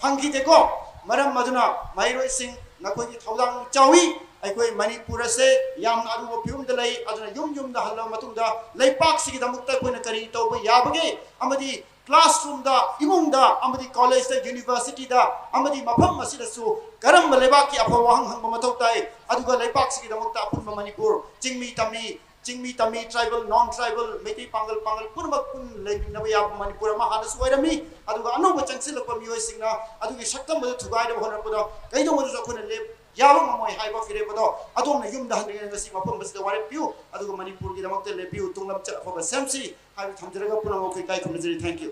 ꯐꯪꯈꯤꯗꯦꯀꯣ꯫ ꯃꯔꯝ ꯑꯗꯨꯅ ꯃꯍꯩꯔꯣꯏꯁꯤꯡ, ꯅꯈꯣꯏꯒꯤ ꯊꯧꯗꯥꯡ ꯆꯥꯎꯏ꯫ ꯑꯩꯈꯣꯏ ꯃꯅꯤꯄꯨꯔ ꯑꯁꯦ ꯌꯥꯝꯅ ꯑꯔꯨꯕ ꯐꯤꯕꯝꯗ ꯂꯩ꯫ ꯑꯗꯨꯅ ꯌꯨꯝ ꯌꯨꯝꯗ ꯍꯜꯂꯕ ꯃꯇꯨꯡꯗ ꯂꯩꯄꯥꯛꯁꯤꯒꯤꯗꯃꯛꯇ ꯑꯩꯈꯣꯏꯅ ꯀꯔꯤ ꯇꯧꯕ ꯌꯥꯕꯒꯦ ꯑꯃꯗꯤ classroomꯗ, ꯏꯃꯨꯡꯗ, ꯑꯃꯗꯤ collegeꯇ, universityꯗ, ꯑꯃꯗꯤ ꯃꯐꯝ ꯑꯁꯤꯗꯁꯨ ꯀꯔꯝꯕ ꯂꯩꯕꯥꯛꯀꯤ ꯑꯐꯕ ꯋꯥꯍꯪ ꯍꯪꯕ ꯃꯊꯧ ꯇꯥꯏ? ꯑꯗꯨꯒ ꯂꯩꯕꯥꯛꯁꯤꯒꯤꯗꯃꯛꯇ ꯑꯄꯨꯟꯕ ꯃꯅꯤꯄꯨꯔ, ꯆꯤꯡꯃꯤ ꯇꯝꯃꯤ, ꯆꯤꯡꯃꯤ ꯇꯝꯃꯤ, tribal, non tribal, ꯃꯩꯇꯩ ꯄꯥꯡꯒꯜ, ꯄꯥꯡꯒꯜ ꯄꯨꯝꯅꯃꯛ ꯄꯨꯟꯅ ꯂꯩꯃꯤꯟꯅꯕ ꯌꯥꯕ ꯃꯅꯤꯄꯨꯔ ꯑꯃ ꯍꯥꯟꯅꯁꯨ ꯑꯣꯏꯔꯝꯃꯤ꯫ ꯑꯗꯨꯒ ꯑꯅꯧꯕ ꯆꯪꯁꯤꯜꯂꯛꯄ ꯃꯤꯑꯣꯏꯁꯤꯡꯅ ꯑꯗꯨꯒꯤ ꯁꯛꯇꯝ ꯑꯗꯨ ꯊꯨꯒꯥꯏꯅꯕ ꯍꯣꯠꯅꯔꯛꯄꯗ ꯀꯩꯗꯧꯉꯩꯗꯁꯨ ꯑꯩꯈꯣꯏꯅ ꯂꯦꯞ ꯌꯥꯕ ꯉꯝꯃꯣꯏ ꯍꯥꯏꯕ ꯐꯤꯔꯦꯞ ꯑꯗꯣ ꯑꯗꯣꯝꯅ ꯌꯨꯝꯗ ꯍꯟꯗ꯭ꯔꯤꯉꯩ ꯉꯁꯤ ꯃꯐꯝ ꯑꯁꯤꯗ ꯋꯥꯔꯦꯞ ꯄꯤꯌꯨ, ꯑꯗꯨꯒ ꯃꯅꯤꯄꯨꯔꯒꯤꯗꯃꯛꯇ ꯂꯦꯞꯄꯤꯌꯨ, ꯇꯨꯡꯂꯝꯆꯠ ꯑꯐꯕ ꯁꯦꯝꯁꯤ ꯍꯥꯏꯕ ꯊꯝꯖꯔꯒ ꯄꯨꯝꯅꯃꯛꯄꯨ ꯏꯀꯥꯏ ꯈꯨꯝꯅꯖꯔꯤ꯫ Thank you꯫